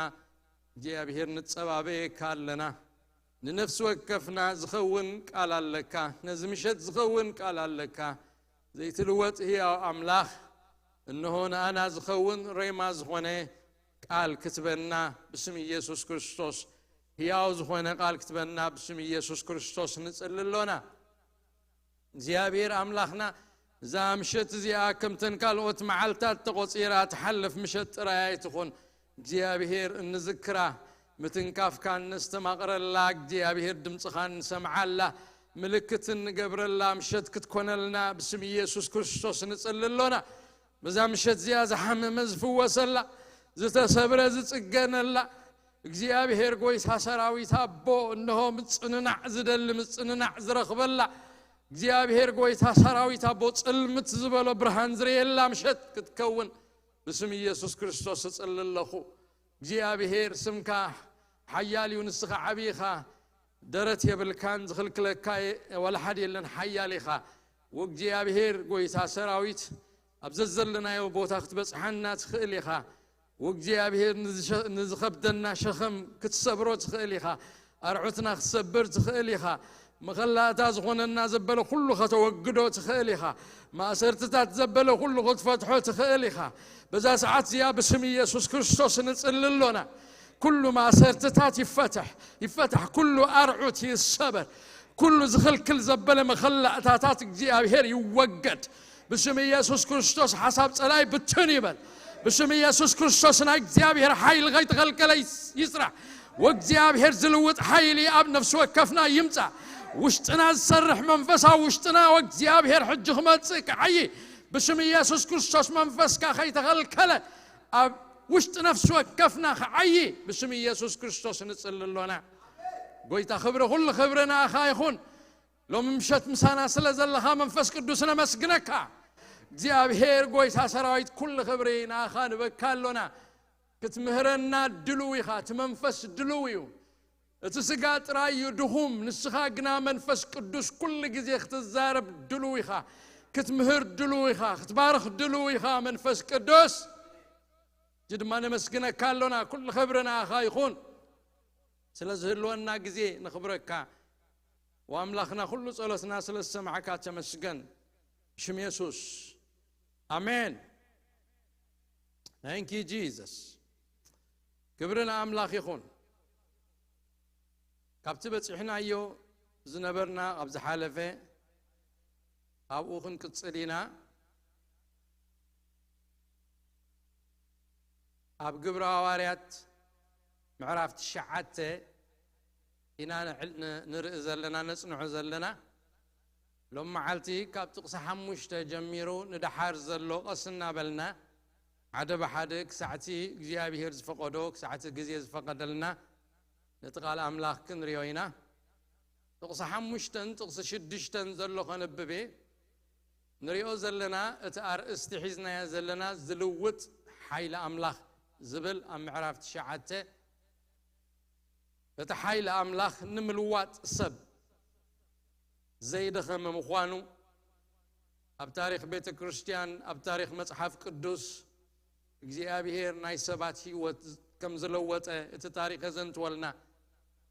እግዚኣብሔር ንጸባበየካ ኣለና። ንነፍሲ ወከፍና ዝኸውን ቃል ኣለካ። ነዚ ምሸት ዝኸውን ቃል ኣለካ። ዘይትልወጥ ህያው ኣምላኽ፣ እንሆ ንኣና ዝኸውን ሬማ ዝኾነ ቃል ክትበና ብስም ኢየሱስ ክርስቶስ፣ ህያው ዝኾነ ቃል ክትበና ብስም ኢየሱስ ክርስቶስ ንጽሊ ኣሎና። እግዚኣብሔር ኣምላኽና፣ እዛ ምሸት እዚኣ ከምተን ካልኦት መዓልታት ተቖጺራ ትሓልፍ ምሸት ጥራይ ኣይትኹን። እግዚኣብሔር እንዝክራ፣ ምትንካፍካ እነስተማቕረላ፣ እግዚኣብሔር ድምፅኻ እንሰምዓላ፣ ምልክት እንገብረላ ምሸት ክትኮነልና ብስም ኢየሱስ ክርስቶስ ንጽሊ ኣሎና። በዛ ምሸት እዚኣ ዝሓመመ ዝፍወሰላ፣ ዝተሰብረ ዝጽገነላ፣ እግዚኣብሔር ጎይታ ሰራዊት ኣቦ፣ እንሆ ምጽንናዕ ዝደሊ ምጽንናዕ ዝረኽበላ፣ እግዚኣብሔር ጎይታ ሰራዊት ኣቦ ጽልምት ዝበሎ ብርሃን ዝርእየላ ምሸት ክትከውን ብስም ኢየሱስ ክርስቶስ እጽሊ ኣለኹ። እግዚኣብሔር ስምካ ሓያል እዩ፣ ንስኻ ዓብዪ ኢኻ፣ ደረት የብልካን፣ ዝኽልክለካ ዋላ ሓደ የለን፣ ሓያል ኢኻ። ወእግዚኣብሔር ጎይታ ሰራዊት፣ ኣብ ዘዘለናዮ ቦታ ክትበጽሓና ትኽእል ኢኻ። ወእግዚኣብሔር ንዝሸ-፣ ንዝኸብደና ሸኸም ክትሰብሮ ትኽእል ኢኻ። ኣርዑትና ክትሰብር ትኽእል ኢኻ። መኸላእታ ዝኾነና ዘበለ ኩሉ ከተወግዶ ትኽእል ኢኻ። ማእሰርትታት ዘበለ ኩሉ ክትፈትሖ ትኽእል ኢኻ። በዛ ሰዓት እዚኣ ብስም ኢየሱስ ክርስቶስ ንጽሊ ኣሎና። ኩሉ ማእሰርትታት ይፈተሕ፣ ይፈታሕ። ኩሉ ኣርዑት ይሰበር። ኩሉ ዝኽልክል ዘበለ መኸላእታታት እግዚኣብሔር ይወገድ። ብስም ኢየሱስ ክርስቶስ ሓሳብ ጸላኢ ብትን ይበል። ብስም ኢየሱስ ክርስቶስ ናይ እግዚኣብሔር ሓይሊ ከይተኸልከለ ይስ-፣ ይስራሕ። ወእግዚኣብሔር ዝልውጥ ሓይሊ ኣብ ነፍሲ ወከፍና ይምጻእ። ውሽጥና ዝሰርሕ መንፈሳዊ ውሽጥና ወእግዚኣብሔር ሕጂ ክመጽእ ክዓዪ ብስም ኢየሱስ ክርስቶስ መንፈስካ ከይተኸልከለ ኣብ ውሽጢ ነፍሲ ወከፍና ክዓዪ ብስም ኢየሱስ ክርስቶስ ንጽሊ ኣሎና። ጎይታ ክብሪ፣ ኩሉ ክብሪ ንኣኻ ይኹን። ሎሚ ምሸት ምሳና ስለ ዘለኻ መንፈስ ቅዱስ ነመስግነካ። እግዚኣብሔር ጎይታ ሰራዊት ኩሉ ክብሪ ንኣኻ ንበካ ኣሎና። ክትምህረና ድሉው ኢኻ። እቲ መንፈስ ድሉው እዩ። እቲ ስጋ ጥራይ እዩ ድኹም፣ ንስኻ ግና መንፈስ ቅዱስ ኩሉ ግዜ ክትዛረብ ድሉው ኢኻ። ክትምህር ድሉው ኢኻ። ክትባርኽ ድሉው ኢኻ መንፈስ ቅዱስ። እዚ ድማ ነመስግነካ ኣሎና። ኩሉ ክብሪ ንኣኻ ይኹን። ስለ ዝህልወና ግዜ ነኽብረካ። ወኣምላኽና ኩሉ ጸሎትና ስለ ዝሰማዕካ ተመስገን። ብሽም የሱስ። ኣሜን። Thank you Jesus። ክብሪ ንኣምላኽ ይኹን። ካብቲ በጺሕናዮ ዝነበርና ኣብ ዝሓለፈ ኣብኡ ክንቅጽል ኢና። ኣብ ግብረ ሃዋርያት ምዕራፍ ትሽዓተ ኢና ንዕል-፣ ን-፣ ንርኢ ዘለና፣ ነጽንዖ ዘለና። ሎም መዓልቲ ካብ ጥቕሲ ሓሙሽተ ጀሚሩ ንደሓር ዘሎ ቀስ እናበልና ሓደ ብሓደ ክሳዕቲ እግዚኣብሔር ዝፈቐዶ፣ ክሳዕቲ ግዜ ዝፈቐደልና ነቲ ቃል ኣምላኽ ክንሪኦ ኢና። ጥቕሲ ሓሙሽተን ጥቕሲ ሽዱሽተን ዘሎ ከነብብ እየ። ንሪኦ ዘለና እቲ ኣርእስቲ ሒዝናዮ ዘለና ዝልውጥ ሓይሊ ኣምላኽ ዝብል ኣብ ምዕራፍ ትሽዓተ እቲ ሓይሊ ኣምላኽ ንምልዋጥ ሰብ ዘይደኸመ ምዃኑ ኣብ ታሪኽ ቤተ ክርስቲያን፣ ኣብ ታሪኽ መጽሓፍ ቅዱስ እግዚኣብሔር ናይ ሰባት ህይወት ከም ዝለወጠ እቲ ታሪኽ የዘንትወልና።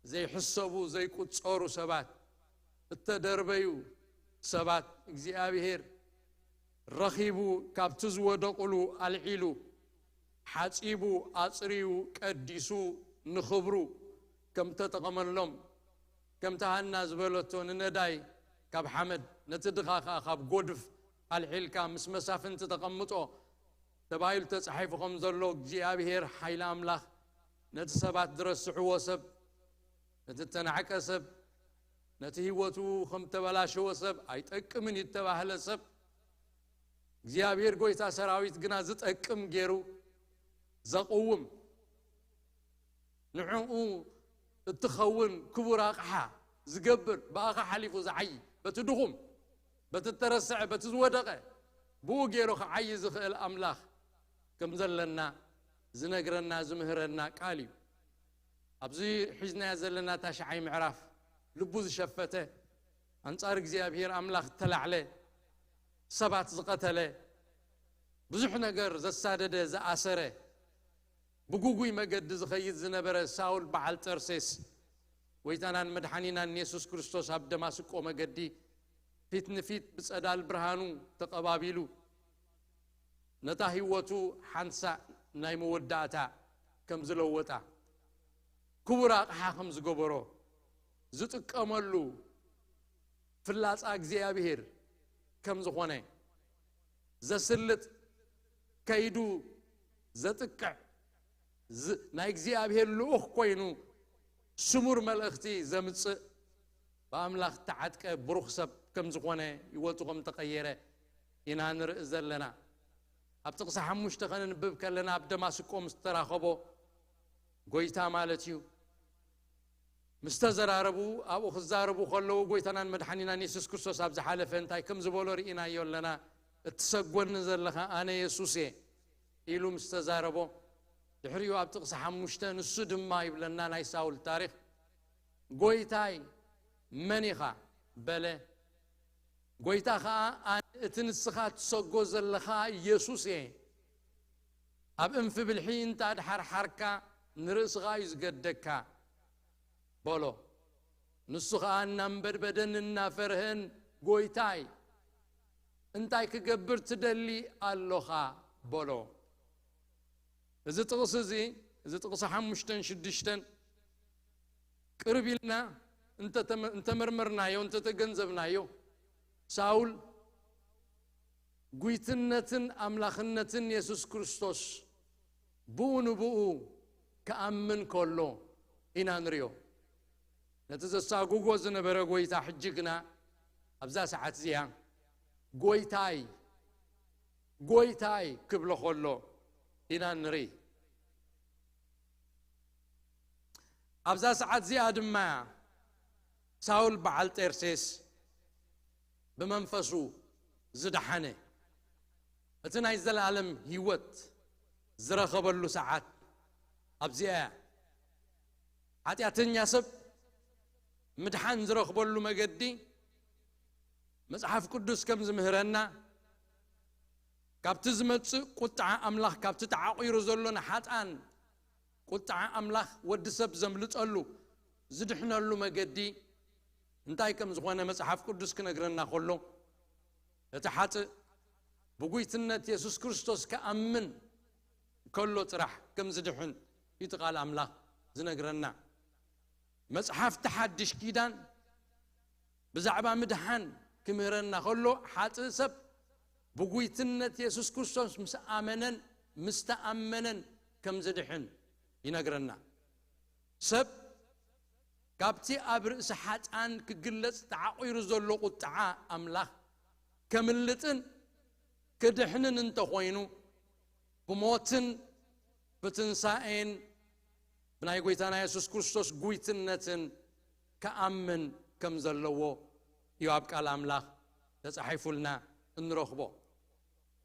ዘይሕሰቡ ዘይቁጸሩ ሰባት፣ እተደርበዩ ሰባት እግዚኣብሔር ረኺቡ ካብቲ ዝወደቑሉ ኣልዒሉ ሓጺቡ ኣጽርዩ ቀዲሱ ንኽብሩ ከም ተጠቐመሎም፣ ከምቲ ሃና ዝበለቶ ንነዳይ ካብ ሓመድ ነቲ ድኻ ከኣ ካብ ጎድፍ ኣልዒልካ ምስ መሳፍንቲ ተቐምጦ ተባሂሉ ተጻሒፉ ከም ዘሎ እግዚኣብሔር ሓይሊ ኣምላኽ ነቲ ሰባት ዝረስዕዎ ሰብ፣ ነቲ እተናዕቀ ሰብ፣ ነቲ ህይወቱ ከም ተበላሸወ ሰብ፣ ኣይጠቅምን እዩ እተባህለ ሰብ እግዚኣብሔር ጎይታ ሰራዊት ግና ዝጠቅም ገይሩ ዘቕውም፣ ንዕኡ እትኸውን ክቡር ኣቕሓ ዝገብር፣ ብኣኻ ሓሊፉ ዝዓዪ፣ በቲ ድኹም፣ በቲ እተረስዐ፣ በቲ ዝወደቐ ብኡ ገይሩ ክዓዪ ዝኽእል ኣምላኽ ከም ዘለና ዝነግረና ዝምህረና ቃል እዩ። ኣብዚ ሒዝናዮ ዘለና ታሽዓይ ምዕራፍ ልቡ ዝሸፈተ፣ ኣንጻር እግዚኣብሔር ኣምላኽ እተላዕለ፣ ሰባት ዝቐተለ፣ ብዙሕ ነገር ዘሳደደ፣ ዝኣሰረ፣ ብጉጉይ መገዲ ዝኸይድ ዝነበረ ሳውል በዓል ጠርሴስ፣ ጎይታናን መድሓኒናን የሱስ ክርስቶስ ኣብ ደማስቆ መገዲ ፊት ንፊት ብጸዳል ብርሃኑ ተቐባቢሉ፣ ነታ ህይወቱ ሓንሳእ ናይ መወዳእታ ከም ዝለወጣ፣ ክቡር ኣቕሓ ከም ዝገበሮ፣ ዝጥቀመሉ ፍላጻ እግዚኣብሔር ከም ዝኾነ፣ ዘስልጥ፣ ከይዱ ዘጥቅዕ፣ ዝ-፣ ናይ እግዚኣብሔር ልኡኽ ኮይኑ ስሙር መልእኽቲ ዘምጽእ፣ ብኣምላኽ እተዓጥቀ ብሩኽ ሰብ ከም ዝኾነ፣ ህይወቱ ከም ተቐየረ ኢና ንርኢ ዘለና። ኣብ ጥቕሲ ሓሙሽተ ከነንብብ ከለና፣ ኣብ ደማስቆ ምስ ተራኸቦ ጎይታ ማለት እዩ፣ ምስ ተዘራረቡ፣ ኣብኡ ክዛረቡ ከለዉ፣ ጎይታናን መድሓኒናን የሱስ ክርስቶስ ኣብ ዝሓለፈ እንታይ ከም ዝበሎ ርኢናዮ ኣለና። "እትሰጎኒ ዘለኻ ኣነ የሱስ እየ" ኢሉ ምስ ተዛረቦ፣ ድሕሪኡ ኣብ ጥቕሲ ሓሙሽተ ንሱ ድማ ይብለና ናይ ሳውል ታሪኽ፣ "ጎይታይ መን ኢኻ?" በለ። ጎይታ ኸኣ፣ "ኣነ እቲ ንስኻ ትሰጎ ዘለኻ የሱስ እየ። ኣብ እንፊ ብልሒ እንተ ኣድሓርሓርካ፣ ንርእስኻ እዩ ዝገደካ" በሎ። ንሱ ኸኣ እናንበድበደን እናፈርሀን፣ "ጎይታይ፣ እንታይ ክገብር ትደሊ ኣሎኻ?" በሎ። እዚ ጥቕሲ እዚ፣ እዚ ጥቕሲ ሓሙሽተን ሽዱሽተን ቅርብ ኢልና እንተተመ-፣ እንተመርመርናዮ፣ እንተተገንዘብናዮ፣ ሳውል ጉይትነትን ኣምላኽነትን የሱስ ክርስቶስ ብኡ ንብኡ ክኣምን ከሎ ኢና ንሪኦ። ነቲ ዘሳጉጎ ዝነበረ ጎይታ ሕጂ ግና ኣብዛ ሰዓት እዚኣ ጎይታይ፣ ጎይታይ ክብሎ ከሎ ኢና ንርኢ። ኣብዛ ሰዓት እዚኣ ድማ ሳውል በዓል ጤርሴስ ብመንፈሱ ዝደሓነ፣ እቲ ናይ ዘለኣለም ህይወት ዝረኸበሉ ሰዓት ኣብዚኣ እያ። ሓጢኣተኛ ሰብ ምድሓን ዝረኽበሉ መገዲ መጽሓፍ ቅዱስ ከም ዝምህረና፣ ካብቲ ዝመጽእ ቁጥዓ ኣምላኽ፣ ካብቲ ተዓቒሩ ዘሎ ንሓጥኣን ቁጥዓ ኣምላኽ ወዲ ሰብ ዘምልጠሉ፣ ዝድሕነሉ መገዲ እንታይ ከም ዝኾነ መጽሓፍ ቅዱስ ክነግረና ከሎ፣ እቲ ሓጥእ ብጉይትነት የሱስ ክርስቶስ ክኣምን ከሎ ጥራሕ ከም ዝድሕን እዩ እቲ ቃል ኣምላኽ ዝነግረና። መጽሓፍቲ ሓድሽ ኪዳን ብዛዕባ ምድሓን ክምህረና ከሎ፣ ሓጥእ ሰብ ብጉይትነት የሱስ ክርስቶስ ምስ ኣመነን ምስ ተኣመነን ከም ዝድሕን ይነግረና። ሰብ ካብቲ ኣብ ርእሲ ሓጥኣን ክግለጽ ተዓቒሩ ዘሎ ቁጥዓ ኣምላኽ ከምልጥን ክድሕንን እንተኾይኑ፣ ብሞትን ብትንሳኤን ብናይ ጎይታና የሱስ ክርስቶስ ጉይትነትን ክኣምን ከም ዘለዎ እዩ ኣብ ቃል ኣምላኽ ተጻሒፉልና እንረኽቦ።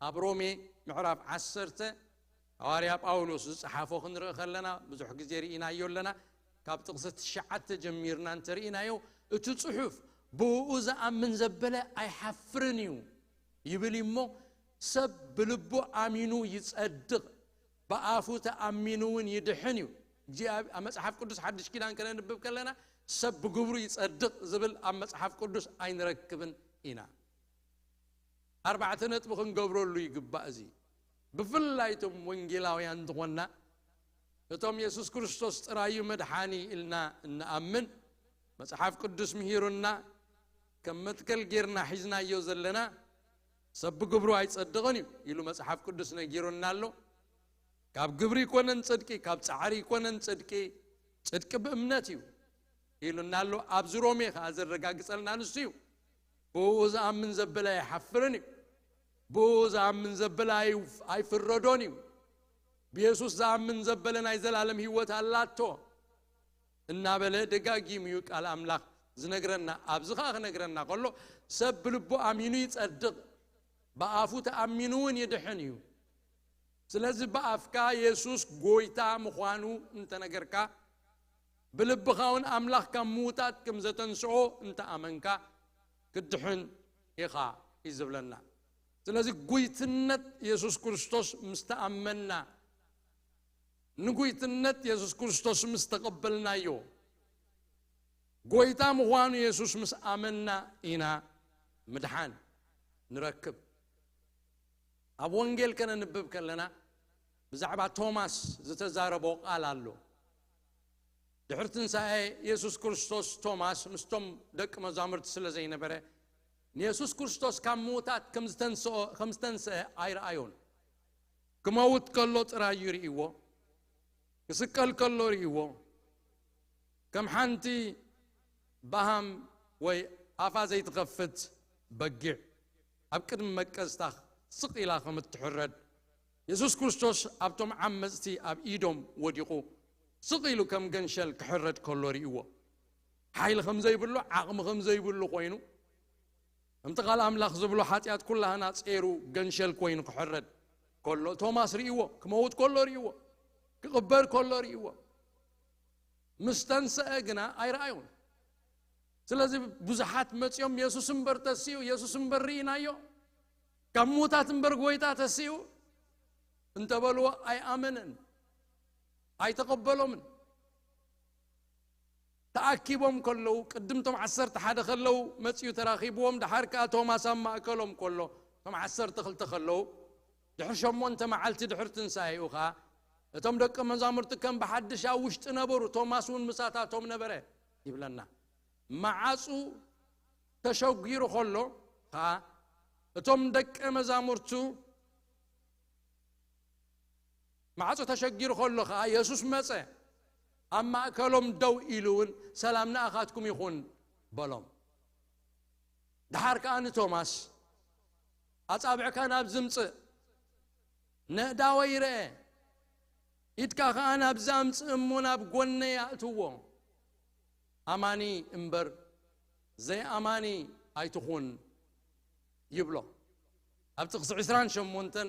ኣብ ሮሜ ምዕራፍ ዓሰርተ፣ ሃዋርያ ጳውሎስ ዝጸሓፎ ክንርኢ ከለና፣ ብዙሕ ግዜ ርኢናዮ ኣለና። ካብ ጥቕሲ ትሽዓተ ጀሚርና እንተርኢናዮ፣ እቲ ጽሑፍ፣ "ብእኡ ዝኣምን ዘበለ ኣይሓፍርን እዩ" ይብል እሞ፣ "ሰብ ብልቡ ኣሚኑ ይጸድቕ፣ ብኣፉ ተኣሚኑ እውን ይድሕን" እዩ። እግዚኣብ-፣ ኣብ መጽሓፍ ቅዱስ ሓድሽ ኪዳን ከነንብብ ከለና፣ "ሰብ ብግብሩ ይጸድቕ" ዝብል ኣብ መጽሓፍ ቅዱስ ኣይንረክብን ኢና። ኣርባዕተ ነጥቢ ክንገብረሉ ይግባእ። እዚ ብፍላይ እቶም ወንጌላውያን ዝኾንና፣ እቶም የሱስ ክርስቶስ ጥራዩ መድሓኒ ኢልና እንኣምን፣ መጽሓፍ ቅዱስ ምሂሩና፣ ከም መትከል ጌርና ሒዝናዮ ዘለና፣ "ሰብ ብግብሩ ኣይጸድቕን እዩ" ኢሉ መጽሓፍ ቅዱስ ነጊሩና ኣሎ። "ካብ ግብሪ ይኮነን ጽድቂ፣ ካብ ጻዕሪ ይኮነን ጽድቂ፣ ጽድቂ ብእምነት እዩ" ኢሉና ኣሎ። ኣብዚ ሮሜ ከኣ ዘረጋግጸልና ንሱ እዩ። "ብኡ ዝኣምን ዘበለ ኣይሓፍርን እዩ፣ ብኡ ዝኣምን ዘበለ ኣይ-፣ ኣይፍረዶን እዩ፣ ብየሱስ ዝኣምን ዘበለ ናይ ዘላለም ህይወት ኣላቶ" እናበለ ደጋጊሙ እዩ ቃል ኣምላኽ ዝነግረና። ኣብዚ ኸኣ ክነግረና ከሎ፣ "ሰብ ብልቡ ኣሚኑ ይጸድቕ፣ ብኣፉ ተኣሚኑ እውን ይድሕን እዩ" ስለዚ ብኣፍካ የሱስ ጎይታ ምዃኑ እንተነገርካ፣ ብልብኻ እውን ኣምላኽ ካብ ምዉታት ከም ዘተንስኦ እንተኣመንካ፣ ክትድሕን ኢኻ እዩ ዝብለና። ስለዚ ጉይትነት የሱስ ክርስቶስ ምስ ተኣመንና፣ ንጉይትነት የሱስ ክርስቶስ ምስ ተቐበልናዮ፣ ጎይታ ምዃኑ የሱስ ምስ ኣመንና ኢና ምድሓን ንረክብ። ኣብ ወንጌል ከነንብብ ከለና ብዛዕባ ቶማስ ዝተዛረቦ ቃል ኣሎ። ድሕሪ ትንሳኤ የሱስ ክርስቶስ ቶማስ ምስቶም ደቂ መዛሙርቲ ስለ ዘይነበረ፣ ንየሱስ ክርስቶስ ካብ ምዉታት ከም ዝተንስኦ-፣ ከም ዝተንስአ ኣይረኣዮን። ክመውት ከሎ ጥራይ እዩ ርእይዎ። ክስቀል ከሎ ርእይዎ። ከም ሓንቲ በሃም ወይ ኣፋ ዘይትኸፍት በጊዕ ኣብ ቅድሚ መቀዝታ ስቕ ኢላ ከም እትሕረድ፣ የሱስ ክርስቶስ ኣብቶም ዓመጽቲ ኣብ ኢዶም ወዲቑ ስቕ ኢሉ ከም ገንሸል ክሕረድ ከሎ ርእይዎ። ሓይሊ ከም ዘይብሉ፣ ዓቕሚ ከም ዘይብሉ ኮይኑ፣ ከምቲ ቃል ኣምላኽ ዝብሎ፣ ሓጢኣት ኩላህና ጸይሩ ገንሸል ኮይኑ ክሕረድ ከሎ፣ ቶማስ ርእይዎ፣ ክመውት ከሎ ርእይዎ፣ ክቕበር ከሎ ርእይዎ። ምስ ተንስአ ግና ኣይረኣዮን። ስለዚ ብዙሓት መጺኦም፣ "የሱስ እምበር ተሲኡ፣ የሱስ እምበር ርኢናዮ፣ ካብ ምዉታት እምበር ጎይታ ተሲኡ" እንተበልዎ ኣይኣመነን፣ ኣይተቐበሎምን። ተኣኪቦም ከለዉ፣ ቅድም እቶም ዓሰርተ ሓደ ከለዉ መጺኡ ተራኺብዎም፣ ደሓር ከኣ ቶማስ ኣብ ማእከሎም ከሎ፣ እቶም ዓሰርተ ክልተ ከለዉ፣ ድሕሪ ሸሞንተ መዓልቲ ድሕሪ ትንሳኤኡ ከኣ፣ እቶም ደቀ መዛሙርቲ ከም ብሓድሽ ኣብ ውሽጢ ነበሩ፣ ቶማስ እውን ምሳታቶም ነበረ ይብለና። መዓጹ ተሸጊሩ ከሎ ኸኣ እቶም ደቀ መዛሙርቱ፣ መዓጹ ተሸጊሩ ከሎ ኸኣ የሱስ መጸ፣ ኣብ ማእከሎም ደው ኢሉ እውን ሰላም ንኣኻትኩም ይኹን በሎም። ደሓር ከኣ ንቶማስ ኣጻብዕካ ናብዚ ምጽእ፣ ነእዳወይ ርአ፣ ኢድካ ከኣ ናብዚ ኣምጽእ እሞ ናብ ጎነይ ኣእትዎ፣ ኣማኒ እምበር ዘይኣማኒ ኣይትኹን ይብሎ። ኣብ ጥቕሲ ዕስራን ሸሞንተን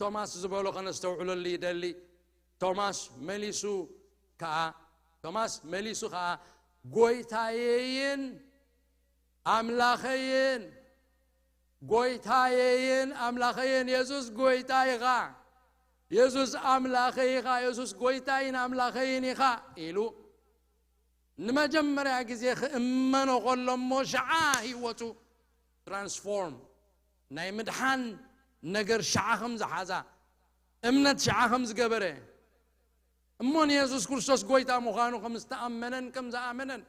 ቶማስ ዝበሎ ከነስተውዕለሉ ይደሊ። ቶማስ መሊሱ ከኣ ቶማስ መሊሱ ከኣ ጎይታየይን ኣምላኸይን፣ ጎይታየይን ኣምላኸይን፣ የሱስ ጎይታ ኢኻ፣ የሱስ ኣምላኸይ ኢኻ፣ የሱስ ጎይታይን ኣምላኸይን ኢኻ ኢሉ ንመጀመርያ ግዜ ክእመኖ ከሎ እሞ ሸዓ ህይወቱ ትራንስፎርም ናይ ምድሓን ነገር ሸዓ ከም ዝሓዛ፣ እምነት ሸዓ ከም ዝገበረ፣ እሞ ንየሱስ ክርስቶስ ጎይታ ምዃኑ ከም ዝተኣመነን ከም ዝኣመነን፣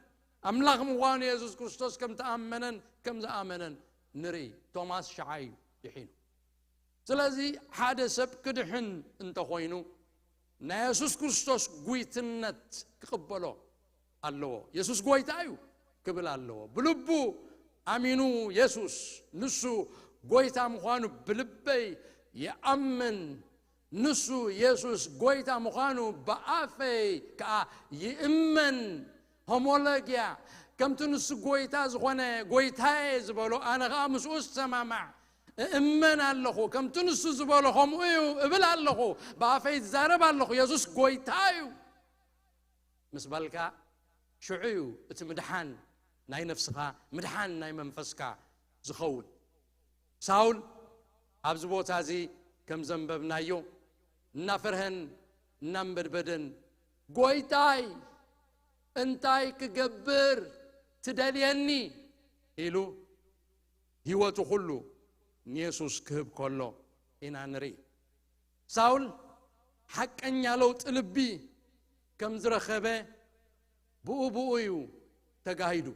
ኣምላኽ ምዃኑ የሱስ ክርስቶስ ከም ተኣመነን ከም ዝኣመነን ንርኢ። ቶማስ ሸዓ እዩ ድሒኑ። ስለዚ ሓደ ሰብ ክድሕን እንተኾይኑ ናይ የሱስ ክርስቶስ ጉይትነት ክቕበሎ ኣለዎ። የሱስ ጎይታ እዩ ክብል ኣለዎ። ብልቡ ኣሚኑ የሱስ ንሱ ጎይታ ምዃኑ ብልበይ ይኣምን፣ ንሱ የሱስ ጎይታ ምዃኑ ብኣፈይ ከኣ ይእመን። ሆሞሎግያ፣ ከምቲ ንሱ ጎይታ ዝኾነ ጎይታየ ዝበሎ፣ ኣነ ኸኣ ምስኡ ዝሰማማዕ እእመን ኣለኹ። ከምቲ ንሱ ዝበሎ ከምኡ እዩ እብል ኣለኹ። ብኣፈይ ይዛረብ ኣለኹ። የሱስ ጎይታ እዩ ምስ በልካ፣ ሽዑ እዩ እቲ ምድሓን ናይ ነፍስኻ፣ ምድሓን ናይ መንፈስካ ዝኸውን። ሳውል ኣብዚ ቦታ እዚ ከም ዘንበብናዮ እናፈርሀን እናንበድበደን፣ "ጎይታይ፣ እንታይ ክገብር ትደልየኒ?" ኢሉ ህይወቱ ኩሉ ንየሱስ ክህብ ከሎ ኢና ንርኢ። ሳውል ሓቀኛ ለውጢ ልቢ ከም ዝረኸበ ብኡ ብኡ እዩ ተጋሂዱ።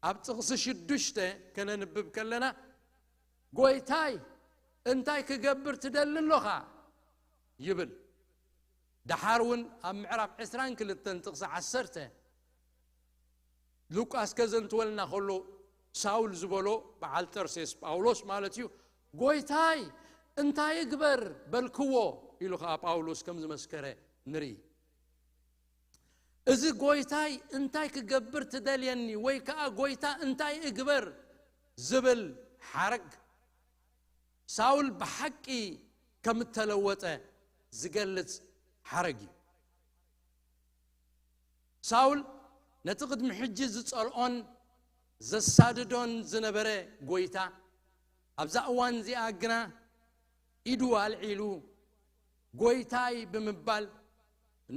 ኣብ ጥቕሲ ሽዱሽተ ከነንብብ ከለና፣ "ጎይታይ፣ እንታይ ክገብር ትደሊ ኣሎኻ?" ይብል። ደሓር እውን ኣብ ምዕራፍ ዕስራን ክልተን ጥቕሲ ዓሰርተ ሉቃስ ከዘንትወልና ከሎ፣ ሳውል ዝበሎ በዓል ጠርሴስ፣ ጳውሎስ ማለት እዩ፣ "ጎይታይ፣ እንታይ እግበር?" በልክዎ ኢሉ ኸዓ ጳውሎስ ከም ዝመስከረ ንርኢ። እዚ "ጎይታይ፣ እንታይ ክገብር ትደልየኒ?" ወይ ከኣ "ጎይታ፣ እንታይ እግበር?" ዝብል ሓረግ፣ ሳውል ብሓቂ ከም እተለወጠ ዝገልጽ ሓረግ እዩ። ሳውል ነቲ ቅድሚ ሕጂ ዝጸልኦን ዘሳድዶን ዝነበረ ጎይታ፣ ኣብዛ እዋን እዚኣ ግና ኢዱ ኣልዒሉ፣ "ጎይታይ" ብምባል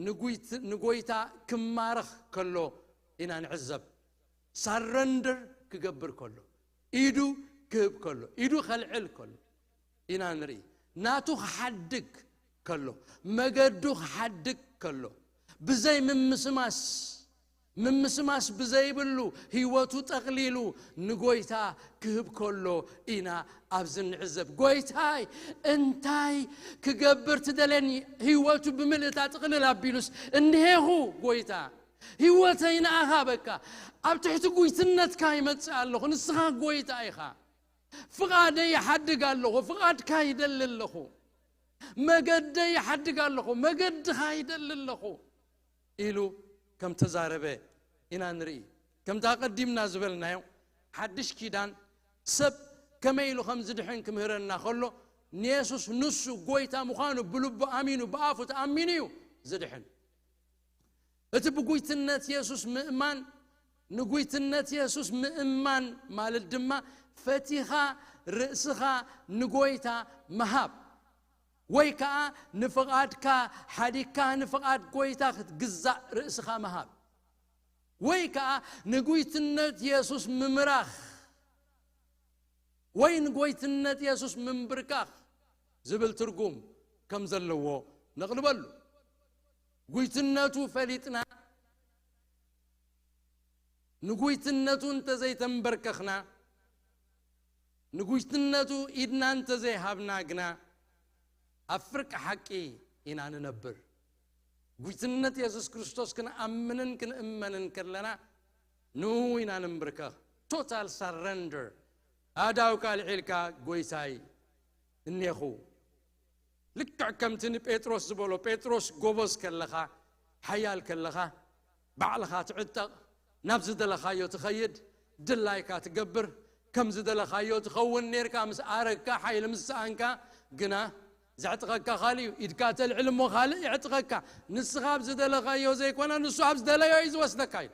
ንጉይት-፣ ንጎይታ ክማረኽ ከሎ ኢና ንዕዘብ። ሳረንደር ክገብር ከሎ፣ ኢዱ ክህብ ከሎ፣ ኢዱ ከልዕል ከሎ ኢና ንርኢ። ናቱ ክሓድግ ከሎ፣ መገዱ ክሓድግ ከሎ፣ ብዘይ ምምስማስ፣ ምምስማስ ብዘይብሉ ህይወቱ ጠቕሊሉ ንጎይታ ክህብ ከሎ ኢና ኣብዚ ንዕዘብ። "ጎይታይ፣ እንታይ ክገብር ትደልየኒ?" ህይወቱ ብምልእታ ጥቕልል ኣቢሉስ፣ "እንሄኹ ጎይታ፣ ህይወተይ ንኣኻ በካ፣ ኣብ ትሕቲ ጉይትነትካ ይመጽእ ኣለኹ፣ ንስኻ ጎይታ ኢኻ። ፍቓደይ ይሓድግ ኣለኹ፣ ፍቓድካ ይደሊ ኣለኹ። መገደይ ይሓድግ ኣለኹ፣ መገድኻ ይደሊ ኣለኹ" ኢሉ ከም ተዛረበ ኢና ንርኢ። ከምቲ ኣቐዲምና ዝበልናዮ፣ ሓድሽ ኪዳን ሰብ ከመይ ኢሉ ከም ዝድሕን ክምህረና ከሎ፣ ንየሱስ ንሱ ጎይታ ምዃኑ ብልቡ ኣሚኑ፣ ብኣፉ ተኣሚኑ እዩ ዝድሕን። እቲ ብጉይትነት የሱስ ምእማን፣ ንጉይትነት የሱስ ምእማን ማለት ድማ ፈቲኻ ርእስኻ ንጎይታ ምሃብ፣ ወይ ከኣ ንፍቓድካ ሓዲግካ ንፍቓድ ጎይታ ክትግዛእ ርእስኻ ምሃብ፣ ወይ ከኣ ንጉይትነት የሱስ ምምራኽ፣ ወይ ንጎይትነት የሱስ ምንብርካኽ ዝብል ትርጉም ከም ዘለዎ ነቕልበሉ። ጉይትነቱ ፈሊጥና፣ ንጉይትነቱ እንተዘይተንበርከኽና፣ ንጉይትነቱ ኢድና እንተዘይሃብና ግና ኣብ ፍርቂ ሓቂ ኢና ንነብር። ጉይትነት የሱስ ክርስቶስ ክንኣምንን ክንእመንን ከለና ንኡ ኢና ንንብርከኽ። ቶታል ሳረንደር፣ ኣእዳውካ ኣልዒልካ፣ ጎይታይ እኔኹ። ልክዕ ከምቲ ንጴጥሮስ ዝበሎ፣ ጴጥሮስ ጎበዝ ከለኻ፣ ሓያል ከለኻ፣ ባዕልኻ ትዕጠቕ፣ ናብ ዝደለኻዮ ትኸይድ፣ ድላይካ ትገብር፣ ከም ዝደለኻዮ ትኸውን ኔርካ። ምስ ኣረግካ፣ ሓይሊ ምስ ሰኣንካ ግና ዘዕጥቐካ ካልእ እዩ። ኢድካ ተልዕል እሞ ካልእ የዕጥቐካ። ንስኻ ኣብ ዝደለኻዮ ዘይኮነ፣ ንሱ ኣብ ዝደለዮ እዩ ዝወስደካ እዩ።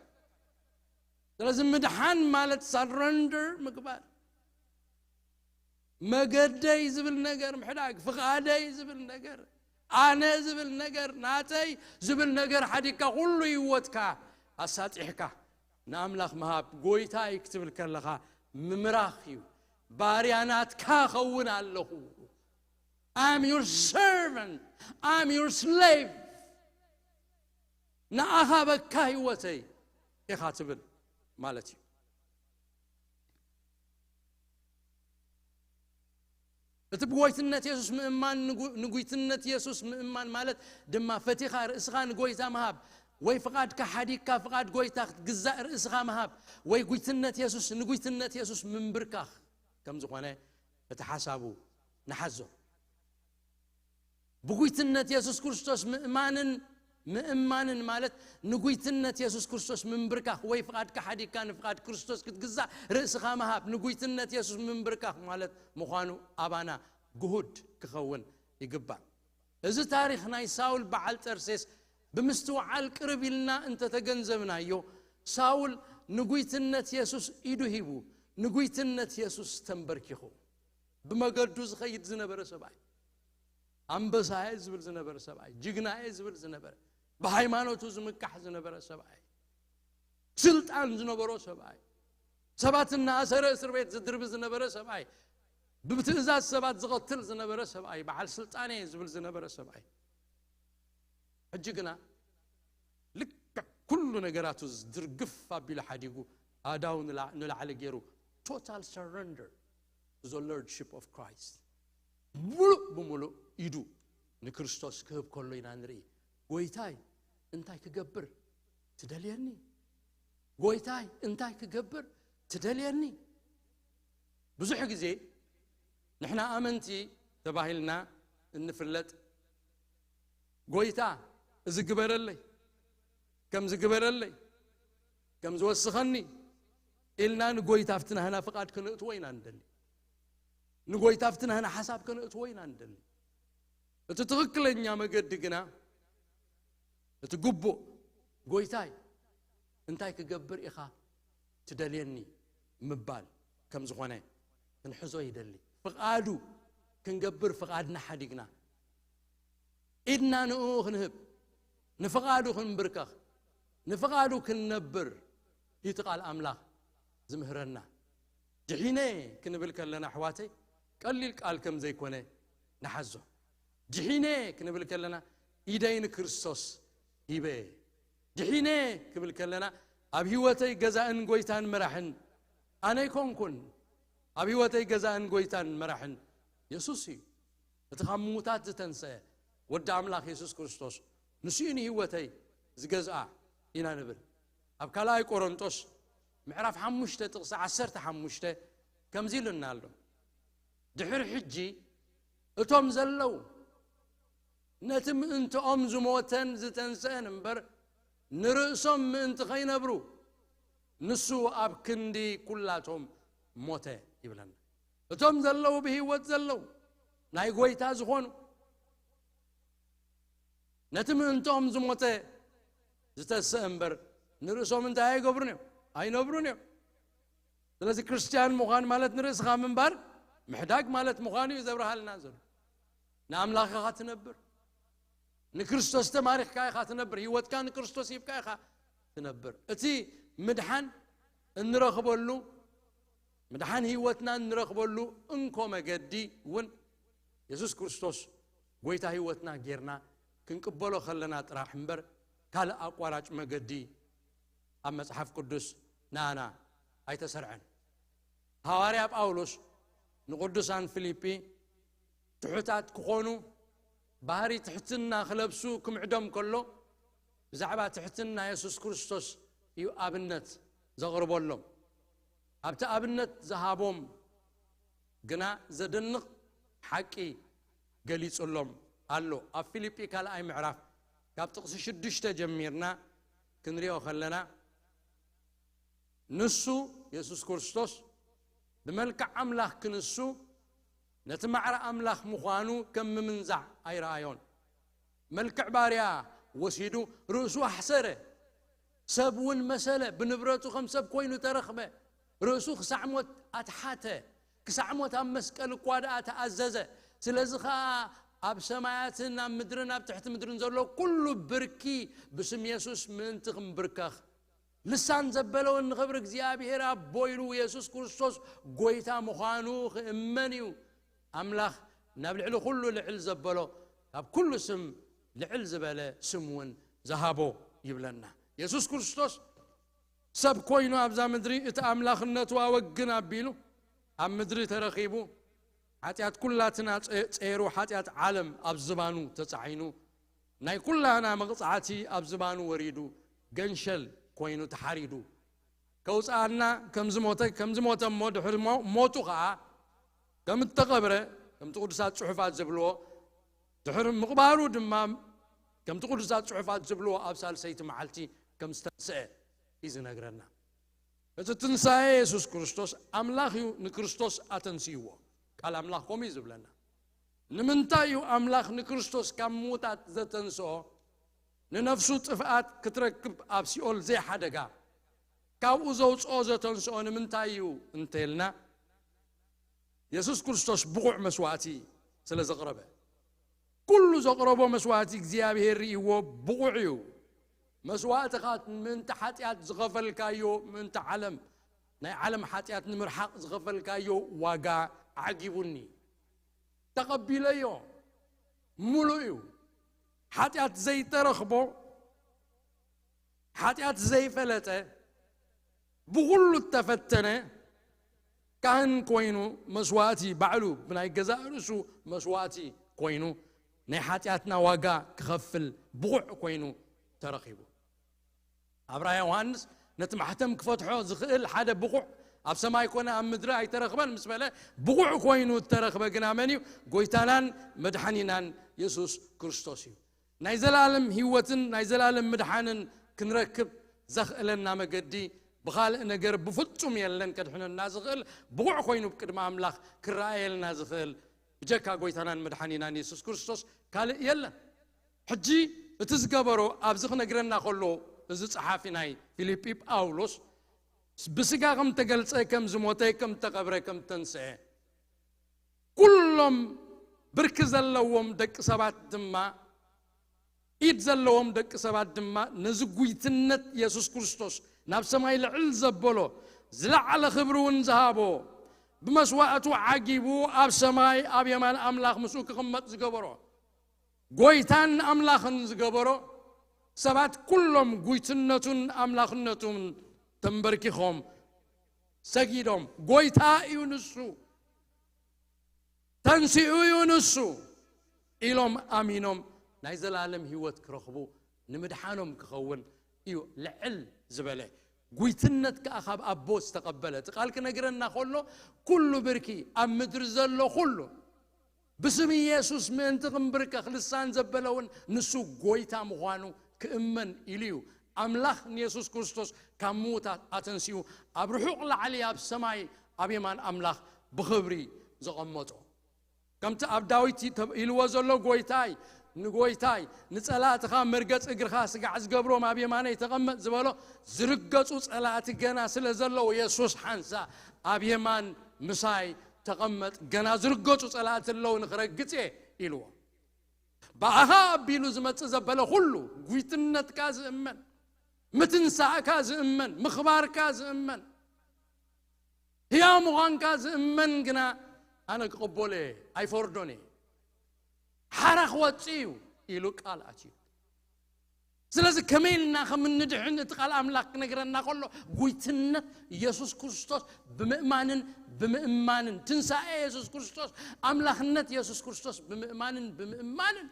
ስለዚ ምድሓን ማለት ሳረንደር ምግባር። መገደይ ዝብል ነገር ምሕዳግ፣ ፍቓደይ ዝብል ነገር፣ ኣነ ዝብል ነገር፣ ናተይ ዝብል ነገር ሓዲግካ፣ ኩሉ ህይወትካ ኣሳጢሕካ ንኣምላኽ ምሃብ። ጎይታይ ክትብል ከለኻ ምምራኽ እዩ። ባርያ ናትካ ኸውን ኣለኹ። I'm your servant, I'm your slave. ንኣኻ በካ ህይወተይ ኢኻ ትብል ማለት እዩ። እቲ ብጎይትነት የሱስ ምእማን፣ ንጉ-፣ ንጉይትነት የሱስ ምእማን ማለት ድማ ፈቲኻ ርእስኻ ንጎይታ ምሃብ፣ ወይ ፍቓድካ ሓዲግካ ፍቓድ ጎይታ ክትግዛእ ርእስኻ ምሃብ፣ ወይ ጉይትነት የሱስ፣ ንጉይትነት የሱስ ምንብርካኽ ከም ዝኾነ እቲ ሓሳቡ ንሓዞ። ብጉይትነት የሱስ ክርስቶስ ምእማንን፣ ምእማንን ማለት ንጉይትነት የሱስ ክርስቶስ ምንብርካኽ፣ ወይ ፍቓድካ ሓዲግካ ንፍቓድ ክርስቶስ ክትግዛእ ርእስኻ ምሃብ፣ ንጉይትነት የሱስ ምንብርካኽ ማለት ምዃኑ ኣባና ግሁድ ክኸውን ይግባእ። እዚ ታሪኽ ናይ ሳውል በዓል ጠርሴስ ብምስትውዓል ቅርብ ኢልና እንተተገንዘብናዮ፣ ሳውል ንጉይትነት የሱስ ኢዱ ሂቡ፣ ንጉይትነት የሱስ ተንበርኪኹ፣ ብመገዱ ዝኸይድ ዝነበረ ሰብኣይ፣ ኣንበሳየ ዝብል ዝነበረ ሰብኣይ፣ ጅግናየ ዝብል ዝነበረ፣ ብሃይማኖቱ ዝምካሕ ዝነበረ ሰብኣይ፣ ስልጣን ዝነበሮ ሰብኣይ፣ ሰባት እናኣሰረ እስር ቤት ዝድርቢ ዝነበረ ሰብኣይ፣ ብትእዛዝ ሰባት ዝቐትል ዝነበረ ሰብኣይ፣ በዓል ስልጣነየ ዝብል ዝነበረ ሰብኣይ፣ ሕጂ ግና ልክዕ ኩሉ ነገራቱ ዝድርግፍ ኣቢሉ ሓዲጉ፣ ኣእዳው ንላ-፣ ንላዕሊ ገይሩ፣ ቶታል ሰረንደር to the lordship of Christ፣ ሙሉእ ብሙሉእ ኢዱ ንክርስቶስ ክህብ ከሎ ኢና ንርኢ። ጎይታይ፣ እንታይ ክገብር ትደልየኒ? ጎይታይ፣ እንታይ ክገብር ትደልየኒ? ብዙሕ ግዜ ንሕና ኣመንቲ ተባሂልና እንፍለጥ፣ ጎይታ፣ እዚ ግበረለይ፣ ከም ዝግበረለይ፣ ከም ዝወስኸኒ ኢልና ንጎይታ ኣብቲ ናህና ፍቓድ ከነእትዎ ኢና ንደሊ። ንጎይታ ኣብቲ ናህና ሓሳብ ከነእትዎ ኢና ንደሊ። እቲ ትኽክለኛ መገዲ ግና፣ እቲ ግቡእ፣ ጎይታይ፣ እንታይ ክገብር ኢኻ ትደልየኒ ምባል ከም ዝኾነ ክንሕዞ ይደሊ። ፍቓዱ ክንገብር፣ ፍቓድና ሓዲግና ኢድና ንእኡ ክንህብ፣ ንፍቓዱ ክንብርከኽ፣ ንፍቓዱ ክንነብር እዩ እቲ ቃል ኣምላኽ ዝምህረና። ድሒነ ክንብል ከለና፣ ኣሕዋተይ፣ ቀሊል ቃል ከም ዘይኮነ ንሓዞ። ድሒነ ክንብል ከለና፣ ኢደይ ንክርስቶስ ሂበ። ድሒነ ክብል ከለና፣ ኣብ ህይወተይ ገዛእን ጎይታን መራሕን ኣነ ኣይኮንኩን። ኣብ ህይወተይ ገዛእን ጎይታን መራሕን የሱስ እዩ። እቲ ካብ ምዉታት ዝተንስአ ወዲ ኣምላኽ የሱስ ክርስቶስ፣ ንሱ እዩ ንህይወተይ ዝገዝኣ ኢና ንብል። ኣብ ካልኣይ ቆሮንጦስ ምዕራፍ ሓሙሽተ ጥቕሲ ዓሰርተ ሓሙሽተ ከምዚ ኢሉና ኣሎ። ድሕሪ ሕጂ እቶም ዘለዉ ነቲ ምእንትኦም ዝሞተን ዝተንስአን እምበር፣ ንርእሶም ምእንቲ ኸይነብሩ፣ ንሱ ኣብ ክንዲ ኲላቶም ሞተ ይብለና። እቶም ዘለዉ፣ ብህይወት ዘለዉ፣ ናይ ጐይታ ዝኾኑ፣ ነቲ ምእንትኦም ዝሞተ ዝተንስአ እምበር፣ ንርእሶም እንታይ ኣይገብሩን እዮም? ኣይነብሩን እዮም። ስለዚ ክርስትያን ምዃን ማለት ንርእስኻ ምንባር ምሕዳግ ማለት ምዃኑ እዩ ዘብርሃልና ዘሎ። ንኣምላኽ ኢኻ ትነብር። ንክርስቶስ ተማሪኽካ ኢኻ ትነብር። ህይወትካ ንክርስቶስ ሂብካ ኢኻ ትነብር። እቲ ምድሓን እንረኽበሉ፣ ምድሓን ህይወትና እንረኽበሉ እንኮ መገዲ እውን የሱስ ክርስቶስ ጐይታ ህይወትና ጌርና ክንቅበሎ ከለና ጥራሕ እምበር፣ ካልእ ኣቋራጭ መገዲ ኣብ መጽሓፍ ቅዱስ ንኣና ኣይተሰርዐን። ሃዋርያ ጳውሎስ ንቅዱሳን ፊልጲ ትሑታት ክኾኑ፣ ባህሪ ትሕትና ክለብሱ ክምዕዶም ከሎ፣ ብዛዕባ ትሕትና የሱስ ክርስቶስ እዩ ኣብነት ዘቕርበሎም። ኣብቲ ኣብነት ዝሃቦም ግና ዘደንቕ ሓቂ ገሊጹሎም ኣሎ። ኣብ ፊልጲ ካልኣይ ምዕራፍ ካብ ጥቕሲ ሽዱሽተ ጀሚርና ክንሪኦ ከለና፣ ንሱ፣ የሱስ ክርስቶስ፣ ብመልክዕ ኣምላኽ ክንሱ፣ ነቲ ማዕረ ኣምላኽ ምዃኑ ከም ምምንዛዕ ኣይረኣዮን። መልክዕ ባርያ ወሲዱ ርእሱ ኣሕሰረ። ሰብ እውን መሰለ፣ ብንብረቱ ከም ሰብ ኮይኑ ተረኽበ። ርእሱ ክሳዕ ሞት ኣትሓተ። ክሳዕ ሞት ኣብ መስቀል እኳ ደኣ ተኣዘዘ። ስለዚ ኸኣ ኣብ ሰማያትን ኣብ ምድርን ኣብ ትሕቲ ምድርን ዘሎ ኩሉ ብርኪ ብስም የሱስ ምእንቲ ክምብርከኽ፣ ልሳን ዘበለውን ንኽብሪ እግዚኣብሔር ኣቦ ኢሉ የሱስ ክርስቶስ ጐይታ ምዃኑ ክእመን እዩ። ኣምላኽ ናብ ልዕሊ ኩሉ ልዕል ዘበሎ፣ ካብ ኩሉ ስም ልዕል ዝበለ ስም እውን ዝሃቦ ይብለና። የሱስ ክርስቶስ ሰብ ኮይኑ ኣብዛ ምድሪ እቲ ኣምላኽነቱ ኣወግን ኣቢሉ ኣብ ምድሪ ተረኺቡ፣ ሓጢኣት ኩላትና ጸ-፣ ጸይሩ፣ ሓጢኣት ዓለም ኣብ ዝባኑ ተጻዒኑ፣ ናይ ኩላና መቕጻዕቲ ኣብ ዝባኑ ወሪዱ፣ ገንሸል ኮይኑ ተሓሪዱ፣ ከውጽኣና ከም ዝሞተ፣ ከም ዝሞተ እሞ ድሕሪ ሞ-፣ ሞቱ ኸኣ ከም እተቐብረ፣ ከምቲ ቅዱሳት ጽሑፋት ዝብልዎ፣ ድሕሪ ምቕባሩ ድማ ከምቲ ቅዱሳት ጽሑፋት ዝብልዎ ኣብ ሳልሰይቲ መዓልቲ ከም ዝተንስአ እዩ ዝነግረና። እቲ ትንሳኤ የሱስ ክርስቶስ ኣምላኽ እዩ ንክርስቶስ ኣተንስይዎ። ቃል ኣምላኽ ከምኡ እዩ ዝብለና። ንምንታይ እዩ ኣምላኽ ንክርስቶስ ካብ ምዉታት ዘተንስኦ? ንነፍሱ ጥፍኣት ክትረክብ ኣብ ሲኦል ዘይሓደጋ ካብኡ ዘውፅኦ ዘተንስኦ ንምንታይ እዩ እንተልና፣ የሱስ ክርስቶስ ብቑዕ መስዋእቲ ስለ ዘቕረበ። ኩሉ ዘቕረቦ መስዋእቲ እግዚኣብሔር ርእይዎ ብቑዕ እዩ። መስዋእትኻ ምእንቲ ሓጢኣት ዝኸፈልካዮ፣ ምእንቲ ዓለም፣ ናይ ዓለም ሓጢኣት ንምርሓቕ ዝኸፈልካዮ ዋጋ ዓጊቡኒ። ተቐቢለዮ። ሙሉእ እዩ። ሓጢኣት ዘይተረኽቦ፣ ሓጢኣት ዘይፈለጠ፣ ብኹሉ እተፈተነ ካህን ኮይኑ መስዋእቲ ባዕሉ ብናይ ገዛእ ርእሱ መስዋእቲ ኮይኑ ናይ ሓጢኣትና ዋጋ ክኸፍል ብቑዕ ኮይኑ ተረኺቡ። ኣብ ራእይ ዮሃንስ ነቲ ማሕተም ክፈትሖ ዝኽእል ሓደ ብቑዕ ኣብ ሰማይ ኮነ ኣብ ምድሪ ኣይተረኽበን ምስ በለ፣ ብቑዕ ኮይኑ እተረኽበ ግና መን እዩ? ጎይታናን መድሓኒናን የሱስ ክርስቶስ እዩ። ናይ ዘላለም ህይወትን ናይ ዘላለም ምድሓንን ክንረክብ ዘኽእለና መገዲ ብኻልእ ነገር ብፍጹም የለን። ከድሕነና ዝኽእል፣ ብቑዕ ኮይኑ ብቅድሚ ኣምላኽ ክረኣየልና ዝኽእል ብጀካ ጎይታናን መድሓኒናን የሱስ ክርስቶስ ካልእ የለን። ሕጂ እቲ ዝገበሮ ኣብዚ ክነግረና ከሎ፣ እዚ ጸሓፊ ናይ ፊልጲ ጳውሎስ ብስጋ ከም ተገልጸ፣ ከም ዝሞተ፣ ከም ተቐብረ፣ ከም ተንስአ፣ ኩሎም ብርኪ ዘለዎም ደቂ ሰባት ድማ፣ ኢድ ዘለዎም ደቂ ሰባት ድማ ነዚ ጉይትነት የሱስ ክርስቶስ ናብ ሰማይ ልዕል ዘበሎ፣ ዝለዓለ ክብሪ እውን ዝሃቦ፣ ብመስዋእቱ ዓጊቡ ኣብ ሰማይ ኣብ የማን ኣምላኽ ምስኡ ክቕመጥ ዝገበሮ፣ ጎይታን ኣምላኽን ዝገበሮ፣ ሰባት ኩሎም ጉይትነቱን ኣምላኽነቱን ተንበርኪኾም ሰጊዶም፣ "ጎይታ እዩ ንሱ፣ ተንሲኡ እዩ ንሱ" ኢሎም ኣሚኖም ናይ ዘላለም ህይወት ክረኽቡ፣ ንምድሓኖም ክኸውን እዩ ልዕል ዝበለ። ጉይትነት ከኣ ካብ ኣቦ ዝተቐበለ። እቲ ቃል ክነግረና ከሎ፣ ኩሉ ብርኪ ኣብ ምድሪ ዘሎ ኩሉ ብስም ኢየሱስ ምእንቲ ክንብርከኽ ልሳን ዘበለ እውን ንሱ ጎይታ ምዃኑ ክእመን ኢሉ እዩ። ኣምላኽ ንየሱስ ክርስቶስ ካብ ምዉታት ኣተንሲኡ ኣብ ርሑቕ ላዕሊ ኣብ ሰማይ ኣብ የማን ኣምላኽ ብኽብሪ ዘቐመጦ። ከምቲ ኣብ ዳዊት ተብ-፣ ኢልዎ ዘሎ፣ "ጎይታይ፣ ንጎይታይ፣ ንጸላእትኻ መርገጽ እግርኻ ስጋዕ ዝገብሮም ኣብ የማነይ ተቐመጥ" ዝበሎ፣ ዝርገጹ ጸላእቲ ገና ስለ ዘለዉ፣ የሱስ ሓንሳ ኣብ የማን ምሳይ ተቐመጥ፣ ገና ዝርገጹ ጸላእቲ ኣለዉ፣ ንኽረግጽ እየ ኢልዎ። ብኣኻ ኣቢሉ ዝመጽእ ዘበለ ኩሉ፣ ጉይትነትካ ዝእመን፣ ምትንሳእካ ዝእመን፣ ምኽባርካ ዝእመን፣ ህያው ምዃንካ ዝእመን ግና ኣነ ክቕበሎ እየ፣ ኣይፈርዶን እየ። ሓራ ክወጽእ እዩ ኢሉ ቃል ኣትዩ። ስለዚ ከመይ ኢልና ከም እንድሕን እቲ ቃል ኣምላኽ ክነግረና ከሎ፣ ጉይትነት የሱስ ክርስቶስ ብምእማንን ብምእማንን፣ ትንሳኤ የሱስ ክርስቶስ፣ ኣምላኽነት የሱስ ክርስቶስ ብምእማንን ብምእማንን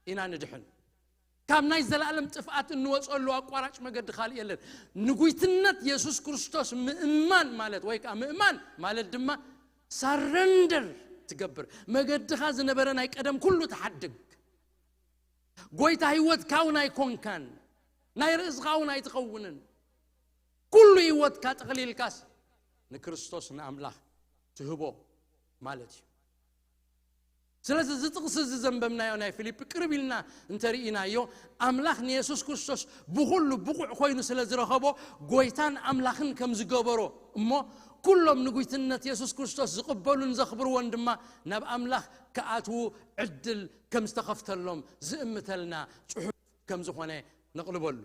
ኢና ንድሕን። ካብ ናይ ዘላለም ጥፍኣት እንወፀሉ ኣቋራጭ መገዲ ካልእ የለን። ንጉይትነት የሱስ ክርስቶስ ምእማን ማለት፣ ወይ ከዓ ምእማን ማለት ድማ ሳረንደር ትገብር፣ መገድኻ ዝነበረ ናይ ቀደም ኩሉ ትሓድግ። ጎይታ ህይወትካ እውን ኣይኮንካን፣ ናይ ርእስኻ እውን ኣይትኸውንን። ኩሉ ህይወትካ ጠቕሊልካስ ንክርስቶስ ንኣምላኽ ትህቦ ማለት እዩ። ስለዚ እዚ ጥቕሲ እዚ ዘንበብናዮ ናይ ፊልጲ ቅርብ ኢልና እንተርኢናዮ፣ ኣምላኽ ንየሱስ ክርስቶስ ብኹሉ ብቑዕ ኮይኑ ስለ ዝረኸቦ፣ ጎይታን ኣምላኽን ከም ዝገበሮ፣ እሞ ኩሎም ንጉይትነት የሱስ ክርስቶስ ዝቕበሉን ዘኽብርዎን ድማ ናብ ኣምላኽ ክኣትዉ ዕድል ከም ዝተኸፍተሎም ዝእምተልና ጽሑፍ ከም ዝኾነ ነቕልበሉ።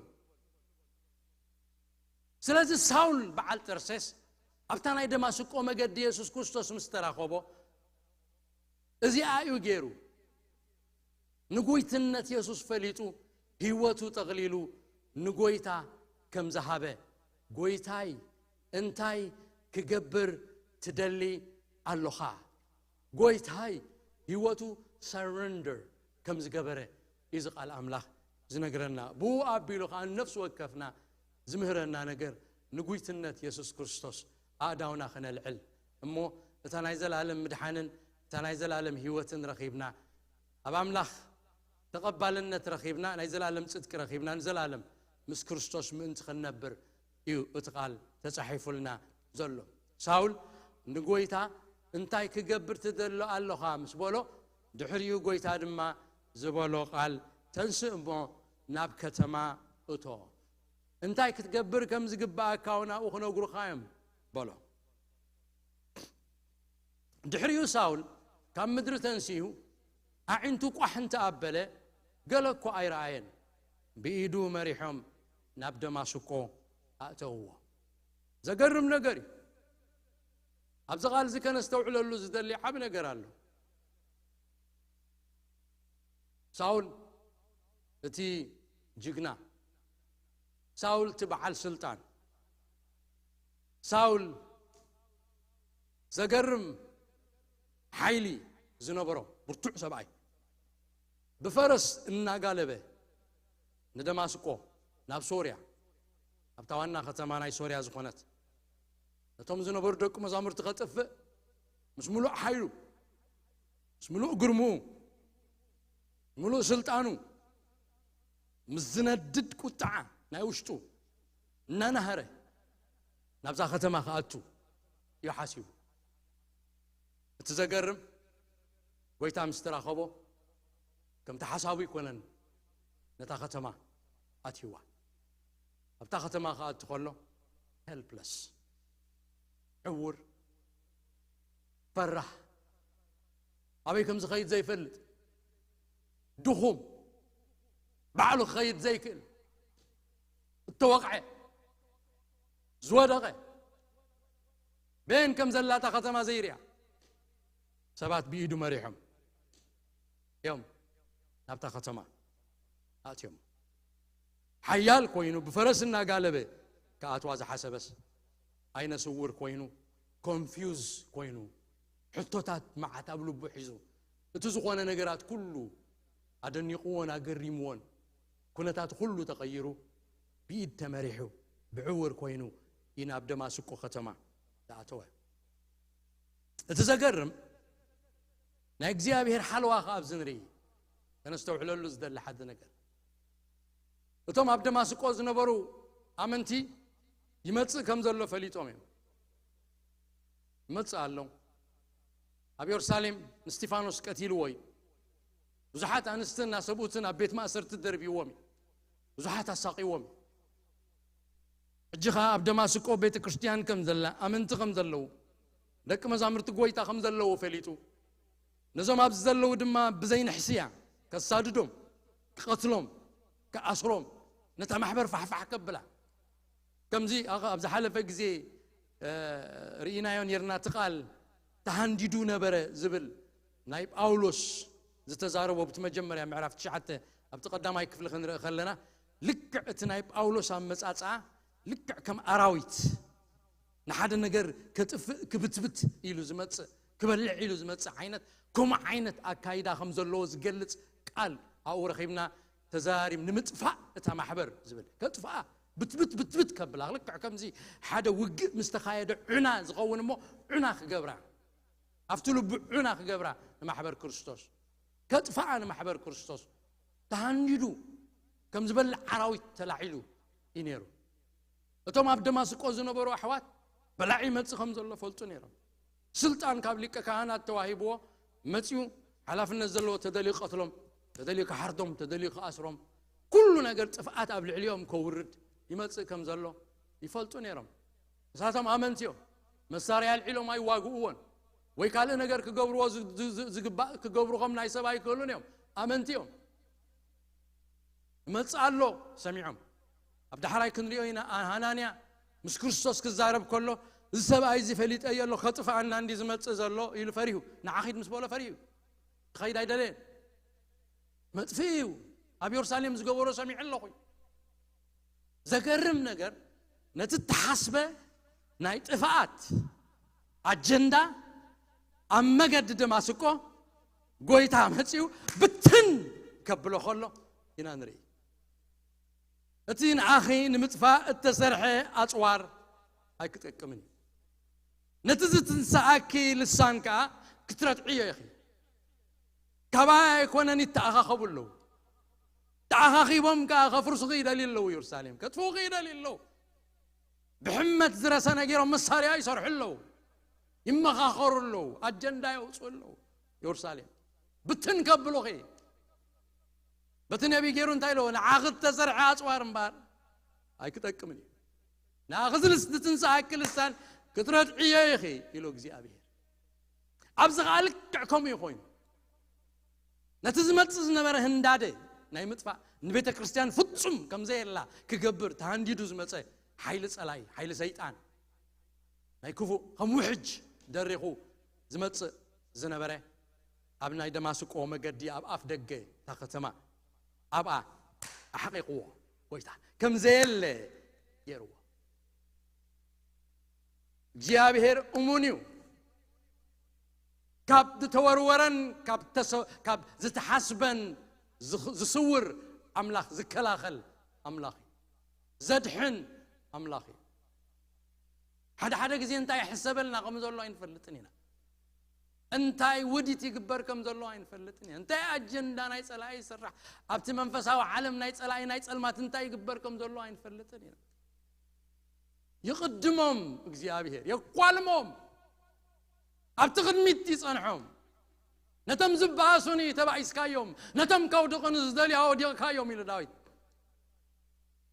ስለዚ ሳውል በዓል ጠርሴስ ኣብታ ናይ ደማስቆ መገዲ የሱስ ክርስቶስ ምስ ተራኸቦ፣ እዚኣ እዩ ገይሩ። ንጉይትነት የሱስ ፈሊጡ፣ ህይወቱ ጠቕሊሉ ንጎይታ ከም ዝሃበ፣ "ጎይታይ፣ እንታይ ክገብር ትደሊ ኣሎኻ?" ጎይታይ ህይወቱ ሰረንደር ከም ዝገበረ እዩ እዚ ቃል ኣምላኽ ዝነግረና። ብኡ ኣቢሉ ኸዓ ንነፍሲ ወከፍና ዝምህረና ነገር ንጉይትነት የሱስ ክርስቶስ ኣእዳውና ኸነልዕል እሞ፣ እታ ናይ ዘላለም ምድሓንን እታ ናይ ዘላለም ህይወትን ረኺብና፣ ኣብ ኣምላኽ ተቐባልነት ረኺብና፣ ናይ ዘላለም ጽድቂ ረኺብና፣ ንዘላለም ምስ ክርስቶስ ምእንቲ ኽንነብር እዩ እቲ ቃል ተጻሒፉልና ዘሎ። ሳውል ንጎይታ፣ "እንታይ ክገብር ትደሎ ኣሎኻ?" ምስ በሎ፣ ድሕሪኡ ጎይታ ድማ ዝበሎ ቃል፣ "ተንስእ እሞ ናብ ከተማ እቶ። እንታይ ክትገብር ከም ዝግብኣካ እውን ኣብኡ ክነግሩኻ እዮም" በሎ። ድሕሪኡ ሳውል ካብ ምድሪ ተንሲኡ፣ ኣዒንቱ ቋሕ እንተ ኣበለ፣ ገለ እኳ ኣይረኣየን። ብኢዱ መሪሖም ናብ ደማስቆ ኣእተውዎ። ዘገርም ነገር እዩ። ኣብዚ ቃል እዚ ከነስተውዕለሉ ዝደሊ ዓቢ ነገር ኣሎ። ሳውል እቲ ጅግና፣ ሳውል እቲ በዓል ስልጣን፣ ሳውል ዘገርም ሓይሊ ዝነበሮ ብርቱዕ ሰብኣይ፣ ብፈረስ እናጋለበ ንደማስቆ፣ ናብ ሶርያ፣ ኣብታ ዋና ከተማ ናይ ሶርያ ዝኾነት፣ ነቶም ዝነበሩ ደቂ መዛሙርቲ ከጥፍእ ምስ ምሉእ ሓይሉ፣ ምስ ምሉእ ግርምኡ፣ ምሉእ ስልጣኑ፣ ምስ ዝነድድ ቁጥዓ ናይ ውሽጡ እናናህረ ናብዛ ከተማ ክኣቱ እዩ ሓሲቡ። እቲ ዘገርም፣ ጎይታ ምስ ተራኸቦ፣ ከምቲ ሓሳቡ ኣይኮነን ነታ ከተማ ኣትይዋ። ኣብታ ከተማ ክኣቱ ከሎ፣ ሄልፕለስ፣ ዕውር፣ ፈራሕ፣ ኣበይ ከም ዝኸይድ ዘይፈልጥ፣ ድኹም፣ ባዕሉ ክኸይድ ዘይክእል፣ እተወቕዐ፣ ዝወደቐ፣ በየን ከም ዘላ እታ ከተማ ዘይርኣ፣ ሰባት ብኢዱ መሪሖም እዮም ናብታ ከተማ ኣእትዮም። ሓያል ኮይኑ ብፈረስ እናጋለበ ክኣትዋ ዝሓሰበስ፣ ዓይነ ስውር ኮይኑ፣ ኮንፊውዝ ኮይኑ፣ ሕቶታት መዓት ኣብ ልቡ ሒዙ፣ እቲ ዝኾነ ነገራት ኩሉ ኣደኒቕዎን ኣገሪምዎን፣ ኩነታት ኩሉ ተቐይሩ፣ ብኢድ ተመሪሑ፣ ብዕውር ኮይኑ እዩ ናብ ደማስቆ ከተማ ዝኣተወ። እቲ ዘገርም፣ ናይ እግዚኣብሔር ሓለዋ ኸኣ ኣብዚ ንርኢ። ከነስተውዕለሉ ዝደሊ ሓደ ነገር፣ እቶም ኣብ ደማስቆ ዝነበሩ ኣመንቲ ይመጽእ ከም ዘሎ ፈሊጦም እዮም። ይመጽእ ኣሎ። ኣብ የሩሳሌም ንስቲፋኖስ ቀቲልዎ እዩ። ብዙሓት ኣንስትን ሰብኡትን ኣብ ቤት ማእሰርቲ ደርብይዎም እዩ። ብዙሓት ኣሳቒዎም እዩ። ሕጂ ኸኣ ኣብ ደማስቆ ቤተ ክርስቲያን ከም ዘላ፣ ኣመንቲ ከም ዘለዉ፣ ደቂ መዛሙርቲ ጐይታ ከም ዘለዉ ፈሊጡ፣ ነዞም ኣብዚ ዘለዉ ድማ ብዘይንሕስያ ከሳድዶም፣ ክቐትሎም፣ ክኣስሮም፣ ነታ ማሕበር ፋሕፋሕ ከብላ። ከምዚ ኣብ ዝሓለፈ ግዜ ርኢናዮ ኔርና፣ እቲ ቃል ተሃንዲዱ ነበረ ዝብል ናይ ጳውሎስ ዝተዛረቦ፣ ብቲ መጀመርያ ምዕራፍ ትሽዓተ ኣብቲ ቀዳማይ ክፍሊ ክንርኢ ከለና፣ ልክዕ እቲ ናይ ጳውሎስ ኣመጻጽኣ፣ ልክዕ ከም ኣራዊት ንሓደ ነገር ከጥፍእ ክብትብት ኢሉ ዝመጽእ፣ ክበልዕ ኢሉ ዝመጽእ ዓይነት፣ ከምኡ ዓይነት ኣካይዳ ከም ዘለዎ ዝገልጽ ቃል ኣብኡ ረኺብና። ተዛሪብ ንምጥፋእ እታ ማሕበር ዝብል፣ ከጥፍኣ፣ ብትብት ብትብት ከብላ፣ ልክዕ ከምዚ ሓደ ውግእ ምስ ተኻየደ ዑና ዝኸውን እሞ፣ ዑና ክገብራ፣ ኣብቲ ልቡ ዑና ክገብራ ንማሕበር ክርስቶስ፣ ከጥፍኣ ንማሕበር ክርስቶስ፣ ተሃንዲዱ ከም ዝበልዕ ኣራዊት ተላዒሉ እዩ ነይሩ። እቶም ኣብ ደማስቆ ዝነበሩ ኣሕዋት፣ በላዒ ይመጽእ ከም ዘሎ ፈልጡ ነይሮም። ስልጣን ካብ ሊቀ ካህናት ተዋሂብዎ መጺኡ፣ ሓላፍነት ዘለዎ፣ ተደልዩ ክቐትሎም፣ ተደልዩ ክሓርዶም፣ ተደልዩ ክኣስሮም፣ ኩሉ ነገር ጥፍኣት ኣብ ልዕሊኦም ከውርድ ይመጽእ ከም ዘሎ ይፈልጡ ነይሮም። ንሳቶም ኣመንቲ እዮም። መሳርያ ኣልዒሎም ኣይዋግእዎን፣ ወይ ካልእ ነገር ክገብርዎ ዝ-፣ ዝ-፣ ዝ-፣ ዝግባእ ክገብሩ ከም ናይ ሰብ ኣይክእሉን እዮም። ኣመንቲ እዮም። ይመጽእ ኣሎ ሰሚዖም። ኣብ ዳሕራይ ክንሪኦ ኢና። ሃናንያ ምስ ክርስቶስ ክዛረብ ከሎ፣ "እዚ ሰብኣይ እዚ ፈሊጠዮ ኣለኹ፣ ከጥፍኣና እንዲ ዝመጽእ ዘሎ" ኢሉ ፈሪሁ። "ንዓ ኺድ" ምስ በሎ ፈሪሁ። ክኸይድ ኣይደለየን። መጥፍኢ እዩ። ኣብ የሩሳሌም ዝገበሮ ሰሚዐ ኣለኹ። ዘገርም ነገር፣ ነቲ እተሓስበ ናይ ጥፍኣት ኣጀንዳ ኣብ መገዲ ደማስቆ ጎይታ መጺኡ ብትን ከብሎ ከሎ ኢና ንርኢ። እቲ ንኣኺ ንምጥፋእ እተሰርሐ ኣጽዋር ኣይክጠቅምን እዩ። ነቲ ዝትንስኣኪ ልሳን ከኣ ክትረትዕዮ ኢኺ። ካባይ ኣይኮነን ይተኣኻኸቡ ኣለዉ። ተኣኻኺቦም ከኣ ከፍርሱኺ ይደልዩ ኣለዉ። የሩሳሌም ከጥፍኡኺ ይደልዩ ኣለዉ። ብሕመት ዝረሰነ ገይሮም መሳርያ ይሰርሑ ኣለዉ። ይመኻኸሩ ኣለዉ። ኣጀንዳ የውፅኡ ኣለዉ። የሩሳሌም ብትን ከብሉኺ። በቲ ነቢ ገይሩ እንታይ ኢለዎ? ንዓኺ እተሰርሐ ኣጽዋር እምበኣር ኣይክጠቅምን እዩ። ንኣኺ ዝልስ-፣ ዝትንስኣኪ ልሳን ክትረትዕዮ ኢኺ ኢሉ እግዚኣብሔር። ኣብዚ ኸኣ ልክዕ ከምኡ እዩ ኮይኑ። ነቲ ዝመጽእ ዝነበረ ህንዳደ ናይ ምጥፋእ፣ ንቤተ ክርስቲያን ፍጹም ከም ዘየላ ክገብር ተሃንዲዱ ዝመጸ ሓይሊ ጸላኢ፣ ሓይሊ ሰይጣን፣ ናይ ክፉእ ከም ውሕጅ ደሪኹ ዝመጽእ ዝነበረ፣ ኣብ ናይ ደማስቆ መገዲ፣ ኣብ ኣፍ ደገ እታ ከተማ፣ ኣብኣ ኣሕቒቕዎ። ጎይታ ከም ዘየለ ገይርዎ። እግዚኣብሔር እሙን እዩ። ካብ ዝተወርወረን ካብ ተሰ-፣ ካብ ዝተሓስበን ዝኽ-፣ ዝስውር ኣምላኽ፣ ዝከላኸል ኣምላኽ እዩ። ዘድሕን ኣምላኽ እዩ። ሓደ ሓደ ግዜ እንታይ ይሕሰበልና ከም ዘሎ ኣይንፈልጥን ኢና። እንታይ ውዲት ይግበር ከም ዘሎ ኣይንፈልጥን ኢና። እንታይ ኣጀንዳ ናይ ጸላኢ ይስራሕ፣ ኣብቲ መንፈሳዊ ዓለም ናይ ጸላኢ ናይ ጸልማት እንታይ ይግበር ከም ዘሎ ኣይንፈልጥን ኢና። ይቕድሞም እግዚኣብሔር፣ የኳልሞም፣ ኣብቲ ቅድሚት ይጸንሖም። ነቶም ዝበኣሱኒ ተባኢስካዮም፣ ነቶም ከውድቑኒ ዝደልዩ ኣወዲቕካዮም ኢሉ ዳዊት።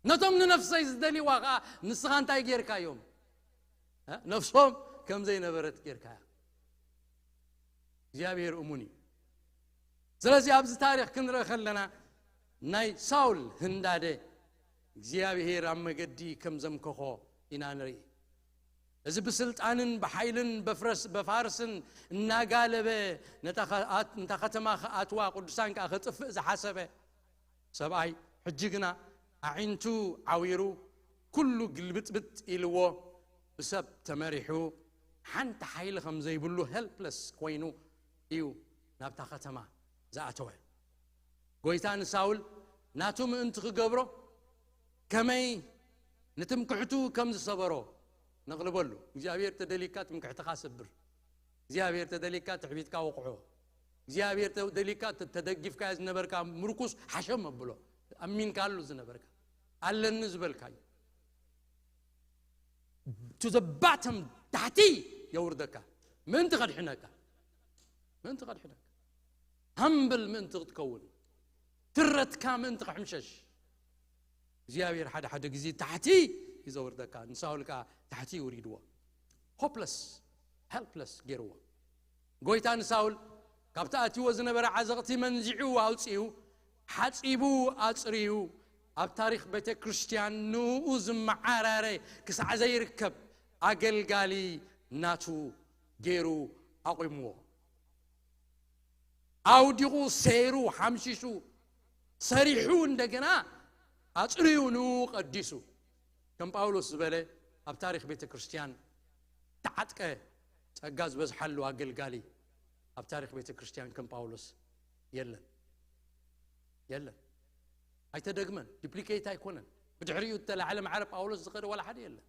ነቶም ንነፍሰይ ዝደልይዋ ኸኣ ንስኻ እንታይ ጌርካዮም? እ? ነፍሶም ከም ዘይነበረት ጌርካያ። እግዚኣብሔር እሙን እዩ። ስለዚ ኣብዚ ታሪኽ ክንርኢ ከለና ናይ ሳውል ህንዳደ እግዚኣብሔር ኣብ መገዲ ከም ዘምከኾ ኢና ንርኢ። እዚ ብስልጣንን ብሓይልን በፍረስ-፣ በፋርስን እናጋለበ ነታ ኸ-፣ ኣት-፣ ነታ ከተማ ክኣትዋ ቅዱሳን ከኣ ከጥፍእ ዝሓሰበ ሰብኣይ፣ ሕጂ ግና ኣዒንቱ ዓዊሩ፣ ኩሉ ግልብጥብጥ ኢልዎ፣ ብሰብ ተመሪሑ፣ ሓንቲ ሓይሊ ከም ዘይብሉ፣ ሄልፕለስ ኮይኑ እዩ ናብታ ከተማ ዝኣተወ። ጎይታ ንሳውል ናቱ ምእንቲ ክገብሮ፣ ከመይ ንትምክሕቱ ከም ዝሰበሮ ነቕልበሉ። እግዚኣብሔር ተደሊካ ትምክሕትኻ ስብር። እግዚኣብሔር ተደሊካ ትዕቢትካ ወቕዖ። እግዚኣብሔር ተደሊካ ተ-፣ ተደጊፍካዮ ዝነበርካ ምርኩስ ሓሸም ኣብሎ። ኣሚንካሉ ዝነበርካ፣ ኣለኒ ዝበልካዮ፣ to the bottom፣ ታሕቲ የውርደካ። ምእንቲ ከድሕነካ፣ ምእንቲ ከድሕነካ፣ ሃምብል ምእንቲ ክትከውን፣ ትረትካ ምእንቲ ክሕምሸሽ፣ እግዚኣብሔር ሓደ ሓደ ግዜ ታሕቲ እዩ ዘውርደካ። ንሳውል ከኣ ታሕቲ ውሪድዎ። ሆፕለስ፣ ሄልፕለስ ገይርዎ። ጎይታ ንሳውል ካብቲ ኣትይዎ ዝነበረ ዓዘቕቲ መንዚዑ ኣውጺኡ፣ ሓጺቡ ኣጽርዩ፣ ኣብ ታሪኽ ቤተ ክርስቲያን ንኡ ዝመዓራረ ክሳዕ ዘይርከብ ኣገልጋሊ ናቱ ገይሩ ኣቑምዎ። ኣውዲቑ፣ ሰይሩ፣ ሓምሺሹ፣ ሰሪሑ፣ እንደገና ኣጽርዩ ንኡ ቀዲሱ። ከም ጳውሎስ ዝበለ ኣብ ታሪኽ ቤተ ክርስቲያን ተዓጥቀ ጸጋ ዝበዝሓሉ ኣገልጋሊ ኣብ ታሪኽ ቤተ ክርስቲያን ከም ጳውሎስ የለን። የለን። ኣይተደግመን፣ ዲፕሊኬት ኣይኮነን። ብድሕሪኡ እተላዕለ ማዕረ ጳውሎስ ዝኸደ ዋላ ሓደ የለን።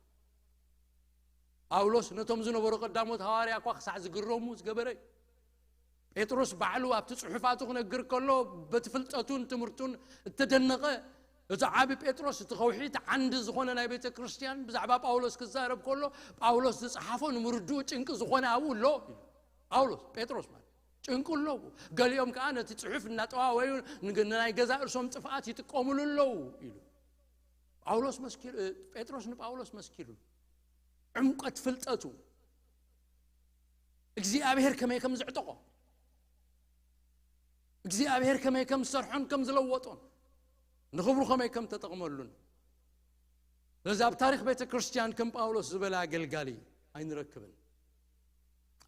ጳውሎስ ነቶም ዝነበሩ ቀዳሞት ሃዋርያ እኳ ክሳዕ ዝግረሙ ዝገበረ እዩ። ጴጥሮስ ባዕሉ ኣብቲ ጽሑፋቱ ክነግር ከሎ በቲ ፍልጠቱን ትምህርቱን እተደነቐ፣ እቲ ዓቢ ጴጥሮስ፣ እቲ ከውሒ፣ እቲ ዓንዲ ዝኾነ ናይ ቤተ ክርስቲያን ብዛዕባ ጳውሎስ ክዛረብ ከሎ፣ ጳውሎስ ዝጸሓፎ ንምርድኡ ጭንቂ ዝኾነ ኣብኡ ኣሎ ኢሉ። ጳውሎስ፣ ጴጥሮስ ማለት ጭንቂ ኣለዎ። ገሊኦም ከኣ ነቲ ጽሑፍ እናጠዋወዩ ንግ-፣ ንናይ ገዛ እርሶም ጥፍኣት ይጥቀሙሉ ኣለዉ ኢሉ። ጳውሎስ መስኪሩ፣ እ፣ ጴጥሮስ ንጳውሎስ መስኪሩ። ዕምቀት ፍልጠቱ፣ እግዚኣብሔር ከመይ ከም ዝዕጠቖ፣ እግዚኣብሔር ከመይ ከም ዝሰርሖን ከም ዝለወጦን፣ ንኽብሩ ከመይ ከም ተጠቕመሉን። ስለዚ ኣብ ታሪኽ ቤተ ክርስቲያን ከም ጳውሎስ ዝበለ ኣገልጋሊ ኣይንረክብን።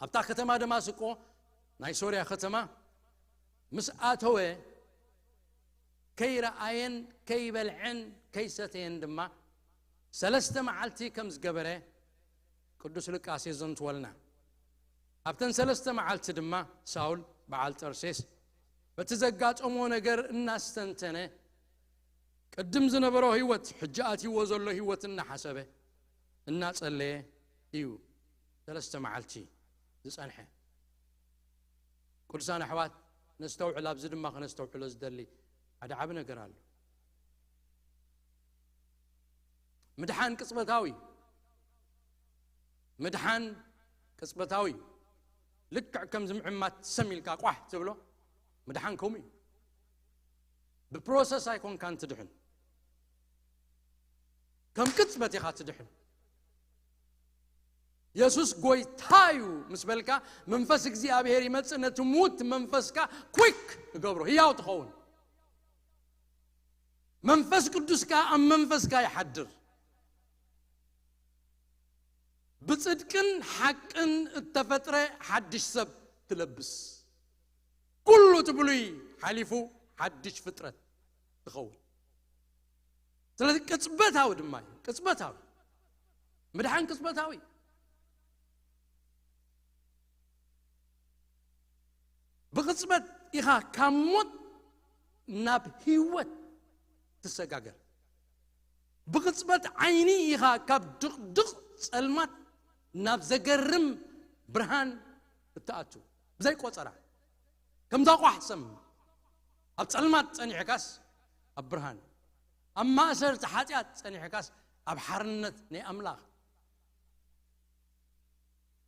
ኣብታ ከተማ ደማስቆ ናይ ሶርያ ከተማ ምስ ኣተወ ከይረኣየን ከይበልዐን ከይሰተየን ድማ ሰለስተ መዓልቲ ከም ዝገበረ ቅዱስ ሉቃስ የዘንትወልና። ኣብተን ሰለስተ መዓልቲ ድማ ሳውል በዓል ጠርሴስ በቲ ዘጋጠሞ ነገር እናስተንተነ ቅድም ዝነበሮ ህይወት ሕጂ ኣትይዎ ዘሎ ህይወት እናሓሰበ እናጸለየ እዩ ሰለስተ መዓልቲ ዝጸንሐ። ቅዱሳን ኣሕዋት ነስተውዕል፣ ኣብዚ ድማ ከነስተውዕሎ ዝደሊ ሓደ ዓቢ ነገር ኣሎ። ምድሓን ቅጽበታዊ፣ ምድሓን ቅጽበታዊ፣ ልክዕ ከም ዝምዕማት ሰም ኢልካ ቋሕ ትብሎ ምድሓን ከምኡ እዩ። ብፕሮሰስ ኣይኮንካን ትድሕን፣ ከም ቅጽበት ኢኻ ትድሕን። የሱስ ጎይታ እዩ ምስ በልካ መንፈስ እግዚኣብሔር ይመጽእ፣ ነቲ ሙት መንፈስካ ኩክ ይገብሮ፣ ህያው ትኸውን። መንፈስ ቅዱስካ ኣብ መንፈስካ ይሓድር። ብጽድቅን ሓቅን እተፈጥረ ሓድሽ ሰብ ትለብስ። ኩሉ እቲ ብሉይ ሓሊፉ ሓድሽ ፍጥረት ትኸውን። ስለዚ ቅጽበታዊ ድማ እዩ። ቅጽበታዊ ምድሓን ቅጽበታዊ። ብቕጽበት ኢኻ ካብ ሞት ናብ ህይወት ትሰጋገር። ብቕጽበት ዓይኒ ኢኻ ካብ ድቕድቕ ጸልማት ናብ ዘገርም ብርሃን እትኣቱ። ብዘይ ቆጸራ፣ ከምዛ ቋሕ ሰም ኣብ ጸልማት ጸኒሕካስ ኣብ ብርሃን፣ ኣብ ማእሰርቲ ሓጢኣት ጸኒሕካስ ኣብ ሓርነት ናይ ኣምላኽ፣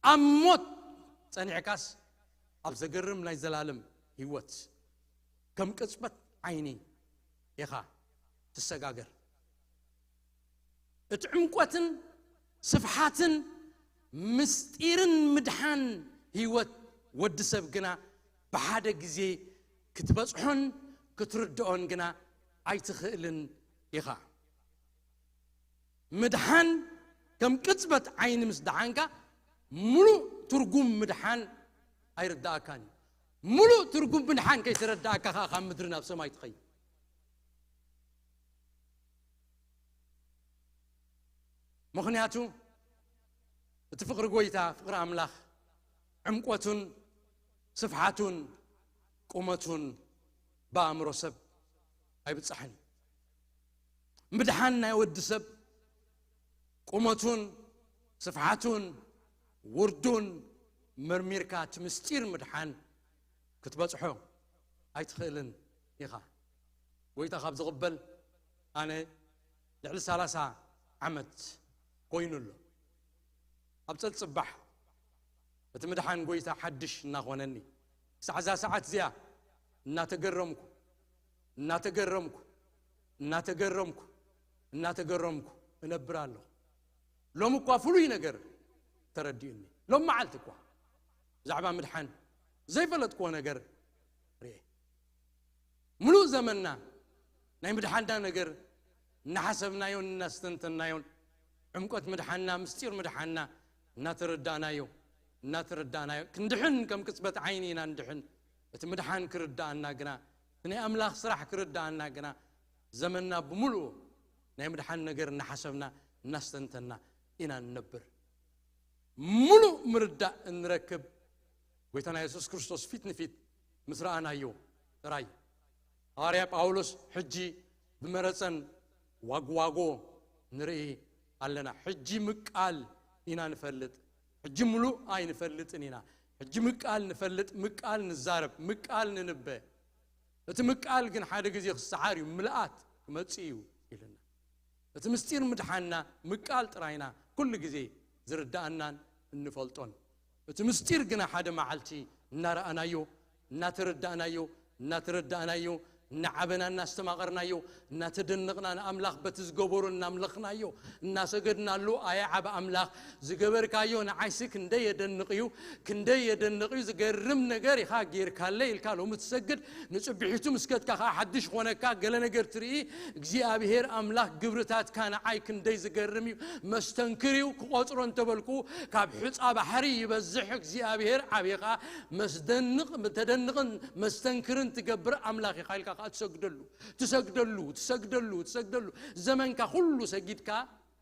ኣብ ሞት ጸኒሕካስ ኣብ ዘገርም ናይ ዘላለም ህይወት። ከም ቅጽበት ዓይኒ ኢኻ ትሰጋገር። እቲ ዕምቆትን ስፍሓትን ምስጢርን ምድሓን ህይወት ወዲ ሰብ ግና ብሓደ ግዜ ክትበጽሖን ክትርድኦን ግና ኣይትኽእልን ኢኻ። ምድሓን ከም ቅጽበት ዓይኒ ምስ ደሓንካ፣ ምሉእ ትርጉም ምድሓን ኣይርድኣካን እዩ። ምሉእ ትርጉም ምድሓን ከይተረድኣካ ከኣ ካብ ምድሪ ናብ ሰማይ ትኸይድ። ምኽንያቱ እቲ ፍቕሪ ጎይታ፣ ፍቕሪ ኣምላኽ፣ ዕምቆቱን ስፍሓቱን ቁመቱን ብኣእምሮ ሰብ ኣይብጻሕን እዩ። ምድሓን ናይ ወዲ ሰብ ቁመቱን ስፍሓቱን ውርዱን መርሚርካ እቲ ምስጢር ምድሓን ክትበጽሖ ኣይትኽእልን ኢኻ። ጎይታ ካብ ዝቕበል ኣነ ልዕሊ ሰላሳ ዓመት ኮይኑ ኣሎ። ኣብ ጸልጽባሕ እቲ ምድሓን ጎይታ ሓድሽ እናኾነኒ፣ ክሳዕ እዛ ሰዓት እዚኣ እናተገረምኩ፣ እናተገረምኩ፣ እናተገረምኩ፣ እናተገረምኩ እነብር ኣለኹ። ሎሚ እኳ ፍሉይ ነገር ተረዲኡኒ። ሎም መዓልቲ እኳ ብዛዕባ ምድሓን ዘይፈለጥክዎ ነገር ርኤ። ምሉእ ዘመንና ናይ ምድሓንና ነገር እናሓሰብናዮን እናስተንተንናዮን፣ ዕምቆት ምድሓንና፣ ምስጢር ምድሓንና እናተረዳእናዮ፣ እናተረዳእናዮ ክንድሕን፣ ከም ቅጽበት ዓይኒ ኢና ንድሕን። እቲ ምድሓን ክርዳኣና ግና፣ እቲ ናይ ኣምላኽ ስራሕ ክርዳኣና ግና፣ ዘመንና ብምሉኡ ናይ ምድሓን ነገር እናሓሰብና እናስተንተና ኢና ንነብር። ምሉእ ምርዳእ እንረክብ ጎይታና የሱስ ክርስቶስ ፊት ንፊት ምስ ረኣናዮ ጥራይ። ሃዋርያ ጳውሎስ ሕጂ ብመረጸን ዋግዋጎ ንርኢ ኣለና። ሕጂ ምቃል ኢና ንፈልጥ፣ ሕጂ ምሉእ ኣይንፈልጥን ኢና። ሕጂ ምቃል ንፈልጥ፣ ምቃል ንዛረብ፣ ምቃል ንንበ። እቲ ምቃል ግን ሓደ ግዜ ክሰዓር እዩ፣ ምልኣት ክመጽእ እዩ ኢልና። እቲ ምስጢር ምድሓንና ምቃል ጥራይና ኩሉ ግዜ ዝርዳኣናን እንፈልጦን። እቲ ምስጢር ግና ሓደ መዓልቲ እናረኣናዮ፣ እናተረዳእናዮ፣ እናተረዳእናዮ፣ እናዓበና እናስተማቐርናዮ፣ እናተደነቕና ንኣምላኽ በቲ ዝገበሮ እናምለኽናዮ፣ እናሰገድናሉ፣ ኣየ ዓቢ ኣምላኽ ዝገበርካዮ ንዓይሲ ክንደይ የደንቕ እዩ፣ ክንደይ የደንቕ እዩ፣ ዝገርም ነገር ኢኻ ጌርካለ ኢልካ ሎሚ ትሰግድ፣ ንጽብሒቱ ምስ ከድካ ኸዓ ሓድሽ ኾነካ፣ ገለ ነገር ትርኢ። እግዚኣብሔር ኣምላኽ ግብርታትካ ንዓይ ክንደይ ዝገርም እዩ፣ መስተንክር እዩ። ክቖጽሮ እንተበልኩ ካብ ሑጻ ባሕሪ ይበዝሕ። እግዚኣብሔር ዓቢኻ መስደንቕ፣ ተደንቕን መስተንክርን ትገብር ኣምላኽ ኢኻ ኢልካ ከኣ ትሰግደሉ፣ ትሰግደሉ፣ ትሰግደሉ፣ ትሰግደሉ። ዘመንካ ኩሉ ሰጊድካ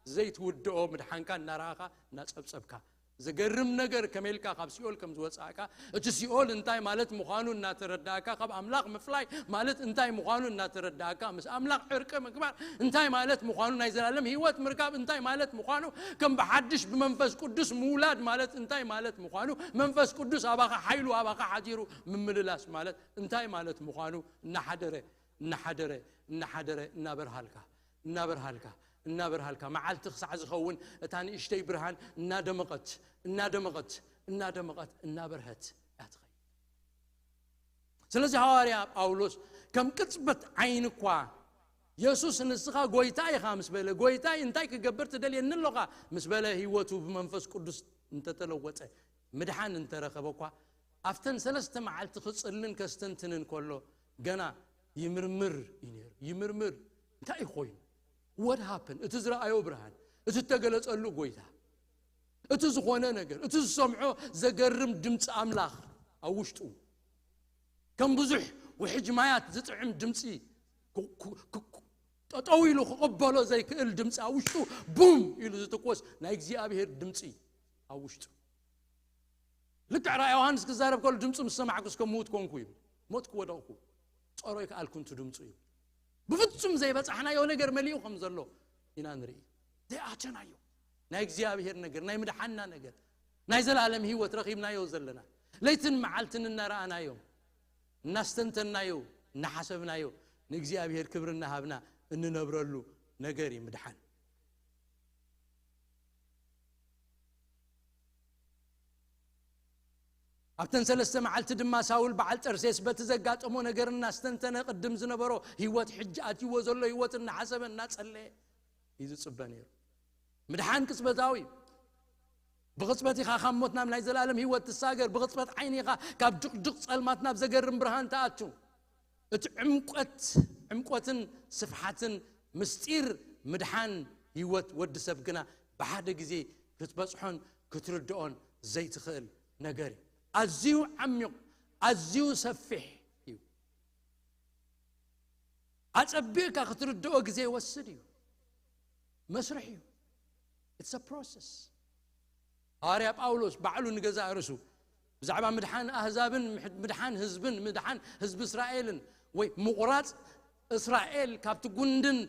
ዘይትውድኦ ምድሓንካ እናረኣኻ እናጸብጸብካ። ዘገርም ነገር ከመይ ኢልካ ካብ ሲኦል ከም ዝወጻእካ፣ እቲ ሲኦል እንታይ ማለት ምዃኑ እናተረዳእካ፣ ካብ ኣምላኽ ምፍላይ ማለት እንታይ ምዃኑ እናተረዳእካ፣ ምስ ኣምላኽ ዕርቂ ምግባር እንታይ ማለት ምዃኑ፣ ናይ ዘላለም ህይወት ምርካብ እንታይ ማለት ምዃኑ፣ ከም ብሓድሽ ብመንፈስ ቅዱስ ምውላድ ማለት እንታይ ማለት ምዃኑ፣ መንፈስ ቅዱስ ኣባኻ ሓይሉ ኣባኻ ሓዲሩ ምምልላስ ማለት እንታይ ማለት ምዃኑ እናሓደረ፣ እናሓደረ፣ እናሓደረ እናበርሃልካ፣ እናበርሃልካ፣ እናበርሃልካ፣ መዓልቲ ክሳዕ ዝኸውን እታ ንእሽተይ ብርሃን እናደመቐት፣ እናደመቐት፣ እናደመቐት፣ እናበርሀት እያ ትኸይድ። ስለዚ ሃዋርያ ጳውሎስ ከም ቅጽበት ዓይኒ እኳ የሱስ ንስኻ ጎይታ ኢኻ ምስ በለ፣ ጎይታይ እንታይ ክገብር ትደልየኒ ኣሎኻ ምስ በለ፣ ህይወቱ ብመንፈስ ቅዱስ እንተተለወጠ፣ ምድሓን እንተረኸበ እኳ፣ ኣብተን ሰለስተ መዓልቲ ክጽልን ከስተንትንን ከሎ፣ ገና ይምርምር እዩ ነይሩ። ይምርምር። እንታይ እዩ ኮይኑ? What happened? እቲ ዝረኣዮ ብርሃን፣ እቲ እተገለጸሉ ጎይታ፣ እቲ ዝኾነ ነገር፣ እቲ ዝሰምዖ ዘገርም ድምፂ ኣምላኽ ኣብ ውሽጡ፣ ከም ብዙሕ ውሕጅ ማያት ዝጥዕም ድምፂ፣ ክ-፣ ክ-፣ ክ-፣ ጠጠው ኢሉ ክቕበሎ ዘይክእል ድምፂ ኣብ ውሽጡ ቡም ኢሉ ዝትኮስ ናይ እግዚኣብሔር ድምፂ ኣብ ውሽጡ። ልክዕ ራእይ ዮሃንስ ክዛረብ ከሎ፣ ድምፁ ምስ ሰማዕኩስ ከም ምዉት ኮንኩ ይብል። ሞት ክወደቕኩ፣ ጸሮ ይከኣልኩ እንቱ ድምፁ እዩ። ብፍጹም ዘይበጻሕናዮ ነገር መሊኡ ከም ዘሎ ኢና ንርኢ። ዘይኣተናዮ ናይ እግዚኣብሔር ነገር፣ ናይ ምድሓንና ነገር፣ ናይ ዘላለም ህይወት ረኺብናዮ ዘለና፣ ለይትን መዓልትን እናረኣናዮ፣ እናስተንተናዮ፣ እናሓሰብናዮ፣ ንእግዚኣብሔር ክብሪ እናሃብና እንነብረሉ ነገር እዩ ምድሓን። ኣብተን ሰለስተ መዓልቲ ድማ ሳውል በዓል ጠርሴስ በቲ ዘጋጠሞ ነገር እናስተንተነ፣ ቅድም ዝነበሮ ህይወት ሕጂ ኣትይዎ ዘሎ ህይወት እናሓሰበ እናጸለየ እዩ ዝጽበ ነይሩ። ምድሓን ቅጽበታዊ እዩ። ብቕጽበት ኢኻ ካብ ሞት ናብ ናይ ዘላለም ህይወት ትሳገር። ብቕጽበት ዓይኒ ኢኻ ካብ ድቕድቕ ጸልማት ናብ ዘገርም ብርሃን ትኣቱ። እቲ ዕምቆት፣ ዕምቆትን ስፍሓትን ምስጢር ምድሓን ህይወት ወዲ ሰብ ግና ብሓደ ግዜ ክትበጽሖን ክትርድኦን ዘይትኽእል ነገር እዩ። ኣዝዩ ዓሚቕ፣ ኣዝዩ ሰፊሕ እዩ። ኣጸቢቕካ ክትርድኦ ግዜ ይወስድ እዩ። መስርሕ እዩ። It's a process። ሃዋርያ ጳውሎስ ባዕሉ ንገዛእ ርእሱ ብዛዕባ ምድሓን ኣህዛብን ምሕ-፣ ምድሓን ህዝብን ምድሓን ህዝቢ እስራኤልን ወይ ምቑራጽ እስራኤል ካብቲ ጉንድን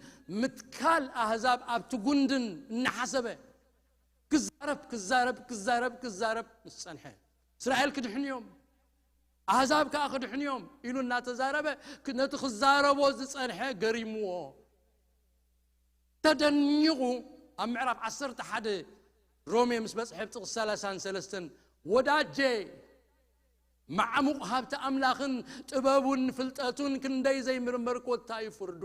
ምትካል ኣህዛብ ኣብቲ ጉንድን እናሓሰበ ክዛረብ፣ ክዛረብ፣ ክዛረብ፣ ክዛረብ ምስ ጸንሐ፣ እስራኤል ክድሕኑ እዮም፣ ኣህዛብ ከኣ ክድሕኑ እዮም ኢሉ እናተዛረበ፣ ክ-፣ ነቲ ክዛረቦ ዝጸንሐ ገሪምዎ። ተደኒቑ ኣብ ምዕራፍ ዓሰርተ ሓደ ሮሜ ምስ በጽሐ፣ ኣብ ጥቕሲ ሰላሳን ሰለስተን፣ "ወዳጄ፣ ማዕሙቕ ሃብቲ ኣምላኽን ጥበቡን ፍልጠቱን ክንደይ ዘይምርመር፣ ኮታ እዩ ፍርዱ፣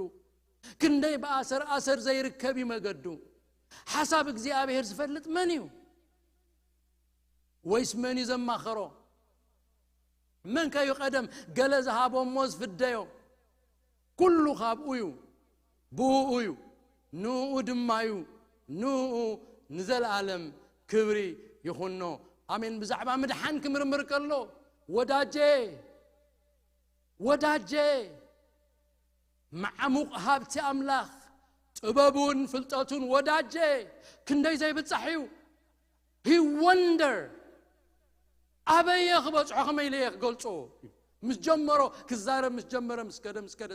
ክንደይ ብኣሰር ኣሰር ዘይርከብ እዩ መገዱ። ሓሳብ እግዚኣብሔር ዝፈልጥ መን እዩ? ወይስ መን እዩ ዘማኸሮ? መን ከዩ ቀደም ገለ ዝሃቦ እሞ ዝፍደዮ? ኩሉ ካብኡ እዩ፣ ብእኡ እዩ፣ ንእኡ ድማ እዩ፣ ንእኡ ንዘለኣለም ክብሪ ይኹኖ። ኣሜን። ብዛዕባ ምድሓን ክምርምር ከሎ፣ ወዳጄ፣ ወዳጄ፣ ማዕሙቕ ሃብቲ ኣምላኽ፣ ጥበቡን ፍልጠቱን ወዳጀ ክንደይ ዘይብጻሕ እዩ። He wonder፣ ኣበየ ክበጽሖ፣ ከመይ ኢለ እየ ክገልጾ? ምስ ጀመሮ ክዛረብ ምስ ጀመረ፣ ምስ ከደ ምስ ከደ፣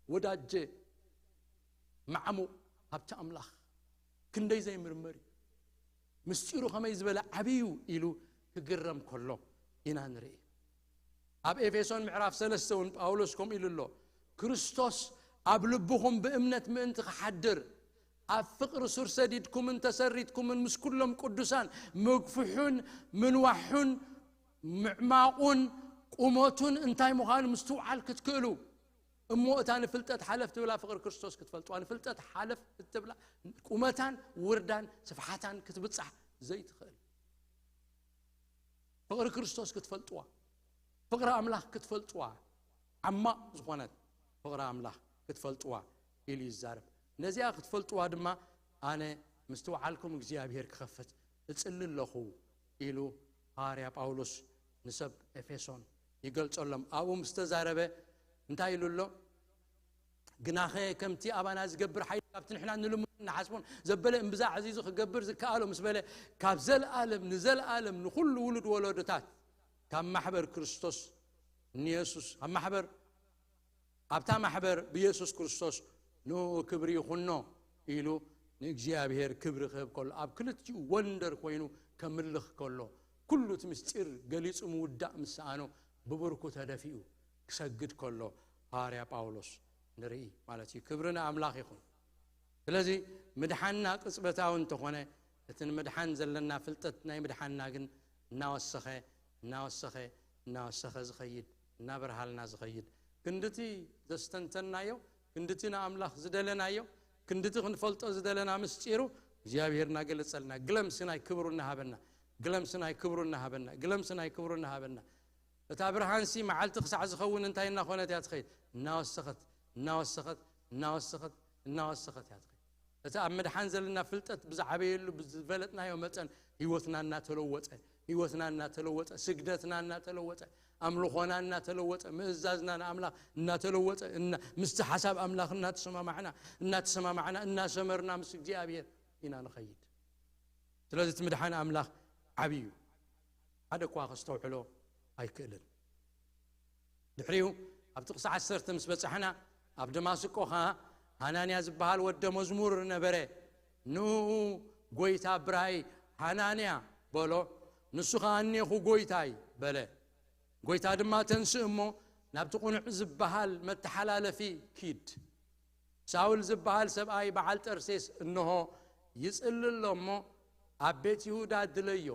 ወዳጀ ማዕሙቕ ሃብቲ ኣምላኽ ክንደይ ዘይምርመር እዩ። ምስጢሩ ከመይ ዝበለ ዓብዩ ኢሉ ክግረም ከሎ ኢና ንርኢ። ኣብ ኤፌሶን ምዕራፍ ሰለስተ እውን ጳውሎስ ከምኡ ኢሉ ኣሎ። ክርስቶስ ኣብ ልብኹም ብእምነት ምእንቲ ክሓድር፣ ኣብ ፍቕሪ ሱር ሰዲድኩምን ተሰሪትኩምን ምስ ኩሎም ቅዱሳን ምግፍሑን ምንዋሑን ምዕማቑን ቁመቱን እንታይ ምዃኑ ምስትውዓል ክትክእሉ፣ እሞ እታ ንፍልጠት ሓለፍ ትብላ ፍቕሪ ክርስቶስ ክትፈልጥዋ፣ ንፍልጠት ሓለፍ እትብላ ቁመታን ውርዳን ስፍሓታን ክትብጻሕ ዘይትኽእል ፍቕሪ ክርስቶስ ክትፈልጥዋ፣ ፍቕሪ ኣምላኽ ክትፈልጥዋ፣ ዓማቕ ዝኾነት ፍቕሪ ኣምላኽ ክትፈልጥዋ ኢሉ ይዛረብ። ነዚኣ ክትፈልጥዋ ድማ ኣነ ምስትውዓልኩም እግዚኣብሔር ክኸፍት እጽሊ ኣለኹ ኢሉ ሃዋርያ ጳውሎስ ንሰብ ኤፌሶን ይገልጸሎም። ኣብኡ ምስ ተዛረበ እንታይ ኢሉ ኣሎ? ግናኸ ከምቲ ኣባና ዝገብር ሓይሊ ካብቲ ንሕና ንልምኖን ንሓስቦን ዘበለ እምብዛ ኣዕዚዙ ክገብር ዝከኣሎ ምስ በለ፣ ካብ ዘለኣለም ንዘለኣለም ንኹሉ ውሉድ ወለዶታት ካብ ማሕበር ክርስቶስ ንየሱስ፣ ኣብ ማሕበር፣ ኣብታ ማሕበር ብየሱስ ክርስቶስ ንኡ ክብሪ ይኹኖ ኢሉ ንእግዚኣብሔር ክብሪ ክህብ ከሎ፣ ኣብ ክልቲኡ ወንደር ኮይኑ ከምልኽ ከሎ፣ ኩሉ እቲ ምስጢር ገሊጹ ምውዳእ ምስ ሰኣኖ ብብርኩ ተደፊኡ ክሰግድ ከሎ ሃዋርያ ጳውሎስ ንርኢ ማለት እዩ። ክብሪ ንኣምላኽ ይኹን። ስለዚ ምድሓንና ቅጽበታዊ እንተኾነ፣ እቲ ንምድሓን ዘለና ፍልጠት ናይ ምድሓንና ግን እናወሰኸ፣ እናወሰኸ፣ እናወሰኸ ዝኸይድ፣ እናበርሃልና ዝኸይድ፣ ክንድቲ ዘስተንተናዮ፣ ክንድቲ ንኣምላኽ ዝደለናዮ፣ ክንድቲ ክንፈልጦ ዝደለና ምስጢሩ እግዚኣብሔር እናገለጸልና፣ ግለምሲ ናይ ክብሩ እናሃበና፣ ግለምሲ ናይ ክብሩ እናሃበና፣ ግለምሲ ናይ ክብሩ እናሃበና። እታ ብርሃንሲ መዓልቲ ክሳዕ ዝኸውን እንታይ እናኾነት እያ ትኸይድ? እናወሰኸት፣ እናወሰኸት፣ እናወሰኸት፣ እናወሰኸት እያ ትኸይድ። እቲ ኣብ ምድሓን ዘለና ፍልጠት ብዝዓበየሉ ብዝፈለጥናዮ መጠን ህይወትና እናተለወጠ፣ ህይወትና እናተለወጠ፣ ስግደትና እናተለወጠ፣ ኣምልኾና እናተለወጠ፣ ምእዛዝና ንኣምላኽ እናተለወጠ፣ እና-፣ ምስቲ ሓሳብ ኣምላኽ እናተሰማማዕና፣ እናተሰማማዕና፣ እናሰመርና ምስ እግዚኣብሔር ኢና ንኸይድ። ስለዚ እቲ ምድሓን ኣምላኽ ዓብዪ እዩ። ሓደ እኳ ከስተውዕሎ ኣይክእልን። ድሕሪኡ ኣብ ጥቕሲ ዓሰርተ ምስ በጻሕና፣ ኣብ ደማስቆ ኸኣ ሃናንያ ዝበሃል ወደ መዝሙር ነበረ። ንኡ ጐይታ ብራእይ፣ "ሃናንያ" በሎ። ንሱ ኸኣ፣ "እኔኹ ጐይታይ" በለ። ጐይታ ድማ፣ "ተንስእ እሞ ናብቲ ቁኑዕ ዝበሃል መተሓላለፊ ኪድ። ሳውል ዝበሃል ሰብኣይ በዓል ጠርሴስ እንሆ ይጽሊ ኣሎ እሞ፣ ኣብ ቤት ይሁዳ ድለዮ።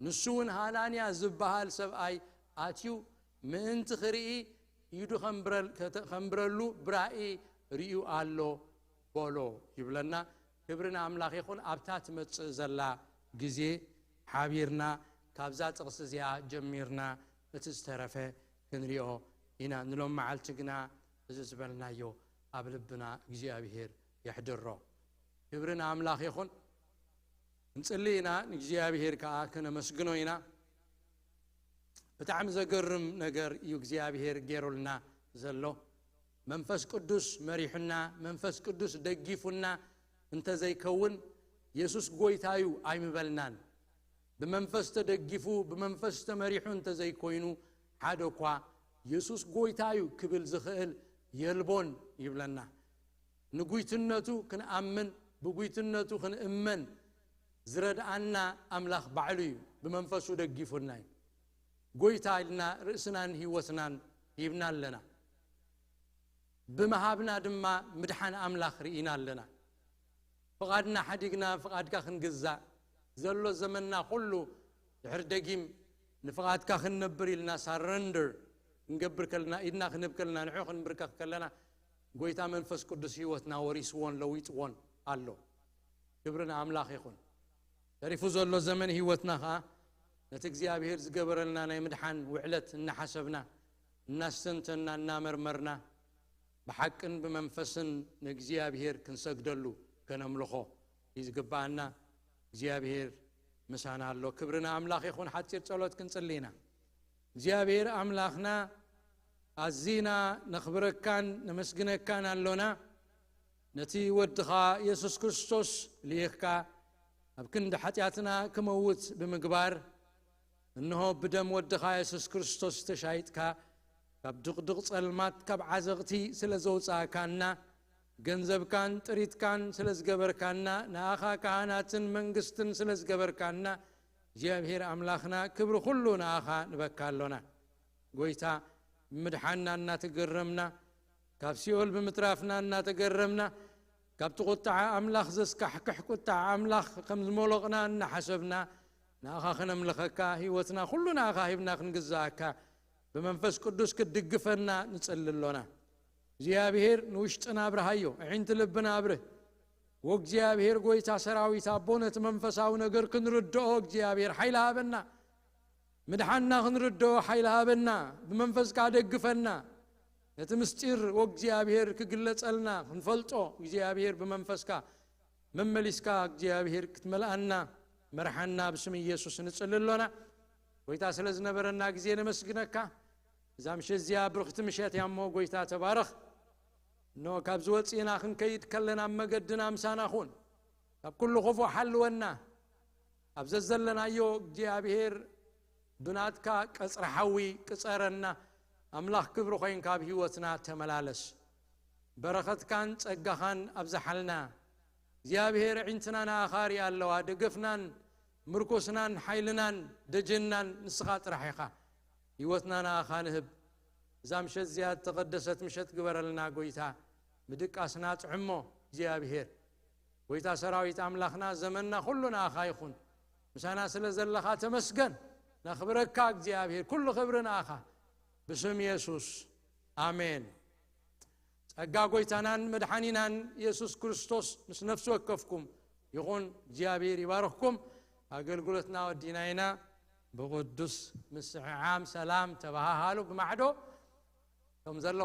ንሱ እውን ሃናንያ ዝበሃል ሰብኣይ ኣትዩ ምእንቲ ክርኢ ኢዱ ኸንብረል-፣ ከተ-፣ ኸንብረሉ ብራእይ ርእዩ ኣሎ" በሎ ይብለና። ክብሪ ንኣምላኽ ይኹን። ኣብታ ትመጽእ ዘላ ግዜ ሓቢርና ካብዛ ጥቕሲ እዚኣ ጀሚርና እቲ ዝተረፈ ክንሪኦ ኢና። ንሎም መዓልቲ ግና እዚ ዝበልናዮ ኣብ ልብና እግዚኣብሔር የሕድሮ። ክብሪ ንኣምላኽ ይኹን። ክንጽሊ ኢና፣ ንእግዚኣብሔር ከኣ ከነመስግኖ ኢና። ብጣዕሚ ዘገርም ነገር እዩ እግዚኣብሔር ገይሩልና ዘሎ። መንፈስ ቅዱስ መሪሑና፣ መንፈስ ቅዱስ ደጊፉና እንተዘይከውን የሱስ ጐይታ እዩ ኣይምበልናን። ብመንፈስ ተደጊፉ፣ ብመንፈስ ተመሪሑ እንተዘይኮይኑ፣ ሓደ እኳ የሱስ ጐይታ እዩ ክብል ዝኽእል የልቦን ይብለና። ንጒይትነቱ ክንኣምን፣ ብጒይትነቱ ክንእመን ዝረድኣና ኣምላኽ ባዕሉ እዩ፣ ብመንፈሱ ደጊፉና እዩ። ጐይታ ኢልና ርእስናን ህይወትናን ሂብና ኣለና። ብምሃብና ድማ ምድሓን ኣምላኽ ርኢና ኣለና። ፍቓድና ሓዲግና ፍቓድካ ክንግዛእ፣ ዘሎ ዘመንና ኩሉ ድሕሪ ደጊም ንፍቓድካ ክንነብር ኢልና ሳረንደር ክንገብር ከለና፣ ኢድና ክንህብ ከለና፣ ንዕኡ ክንብርከኽ ከለና፣ ጐይታ መንፈስ ቅዱስ ህይወትና ወሪስዎን ለዊጥዎን ኣሎ። ክብሪ ንኣምላኽ ይኹን። ተሪፉ ዘሎ ዘመን ህይወትና ኸኣ ነቲ እግዚኣብሔር ዝገበረልና ናይ ምድሓን ውዕለት እናሓሰብና፣ እናስተንተና፣ እናመርመርና፣ ብሓቅን ብመንፈስን ንእግዚኣብሔር ክንሰግደሉ፣ ከነምልኾ እዩ ዝግብኣና። እግዚኣብሔር ምሳና ኣሎ። ክብሪ ንኣምላኽ ይኹን። ሓጺር ጸሎት ክንጽሊ ኢና። እግዚኣብሔር ኣምላኽና፣ ኣዚና ነኽብረካን ነመስግነካን ኣሎና። ነቲ ወድኻ የሱስ ክርስቶስ ልኢኽካ ኣብ ክንዲ ሓጢኣትና ክመውት ብምግባር፣ እንሆ ብደም ወድኻ የሱስ ክርስቶስ ተሻይጥካ፣ ካብ ድቕድቕ ጸልማት ካብ ዓዘቕቲ ስለ ዘውጻእካና፣ ገንዘብካን ጥሪትካን ስለ ዝገበርካና፣ ንኣኻ ካህናትን መንግስትን ስለ ዝገበርካና፣ እግዚኣብሔር ኣምላኽና ክብሪ ኩሉ ንኣኻ ንበካ ኣሎና። ጎይታ ብምድሓንና እናተገረምና፣ ካብ ሲኦል ብምትራፍና እናተገረምና፣ ካብቲ ቁጥዓ ኣምላኽ ዘስካሕክሕ ቁጥዓ ኣምላኽ ከም ዝሞሎቕና እናሓሰብና፣ ንኣኻ ክነምልኸካ፣ ህይወትና ኩሉ ንኣኻ ሂብና ክንግዛኣካ፣ ብመንፈስ ቅዱስ ክትድግፈና ንጽሊ ኣሎና። እግዚኣብሔር ንውሽጥና ኣብርሃዮ፣ ኣዒንቲ ልብና ኣብርህ። ወእግዚኣብሔር ጎይታ ሰራዊት ኣቦ፣ ነቲ መንፈሳዊ ነገር ክንርድኦ እግዚኣብሔር ሓይሊ ሃበና። ምድሓንና ክንርድኦ ሓይሊ ሃበና። ብመንፈስካ ደግፈና። ነቲ ምስጢር ወእግዚኣብሔር ክግለጸልና ክንፈልጦ እግዚኣብሔር ብመንፈስካ መመሊስካ እግዚኣብሔር ክትመልኣና መርሓና ብስም ኢየሱስ ንጽሊ ኣሎና። ጎይታ ስለ ዝነበረና ግዜ ነመስግነካ። እዛ ምሸት እዚኣ ብርኽቲ ምሸት እያ እሞ ጎይታ ተባረኽ። እነሆ ካብ ዝወፅእና ክንከይድ ከለና ኣብ መገድና ምሳና ኹን። ካብ ኩሉ ክፉእ ሓልወና። ኣብ ዘዘለናዮ እግዚኣብሔር ብናትካ ቀጽሪ ሓዊ ቅጸረና። ኣምላኽ ክብሪ ኮይንካ ኣብ ህይወትና ተመላለስ። በረኸትካን ጸጋኻን ኣብዝሓልና። እግዚኣብሔር ኣዒንትና ንኣኻ ሪኣ ኣለዋ። ደገፍናን ምርኮስናን ሓይልናን ደጀንናን ንስኻ ጥራሕ ኢኻ። ህይወትና ንኣኻ ንህብ። እዛ ምሸት እዚኣ እተቐደሰት ምሸት ግበረልና ጎይታ። ምድቃስና ጥዕሞ እግዚኣብሔር። ጎይታ ሰራዊት ኣምላኽና ዘመንና ኩሉ ንኣኻ ይኹን። ምሳና ስለ ዘለኻ ተመስገን። ነኽብረካ እግዚኣብሔር። ኩሉ ክብሪ ንኣኻ። ብስም የሱስ። ኣሜን። ጸጋ ጎይታናን መድሓኒናን የሱስ ክርስቶስ ምስ ነፍሲ ወከፍኩም ይኹን። እግዚኣብሔር ይባርኽኩም። ኣገልግሎትና ወዲና ኢና። ብቕዱስ ምስዕዓም ሰላም ተበሃሃሉ ብማዕዶ። እቶም ዘለኹም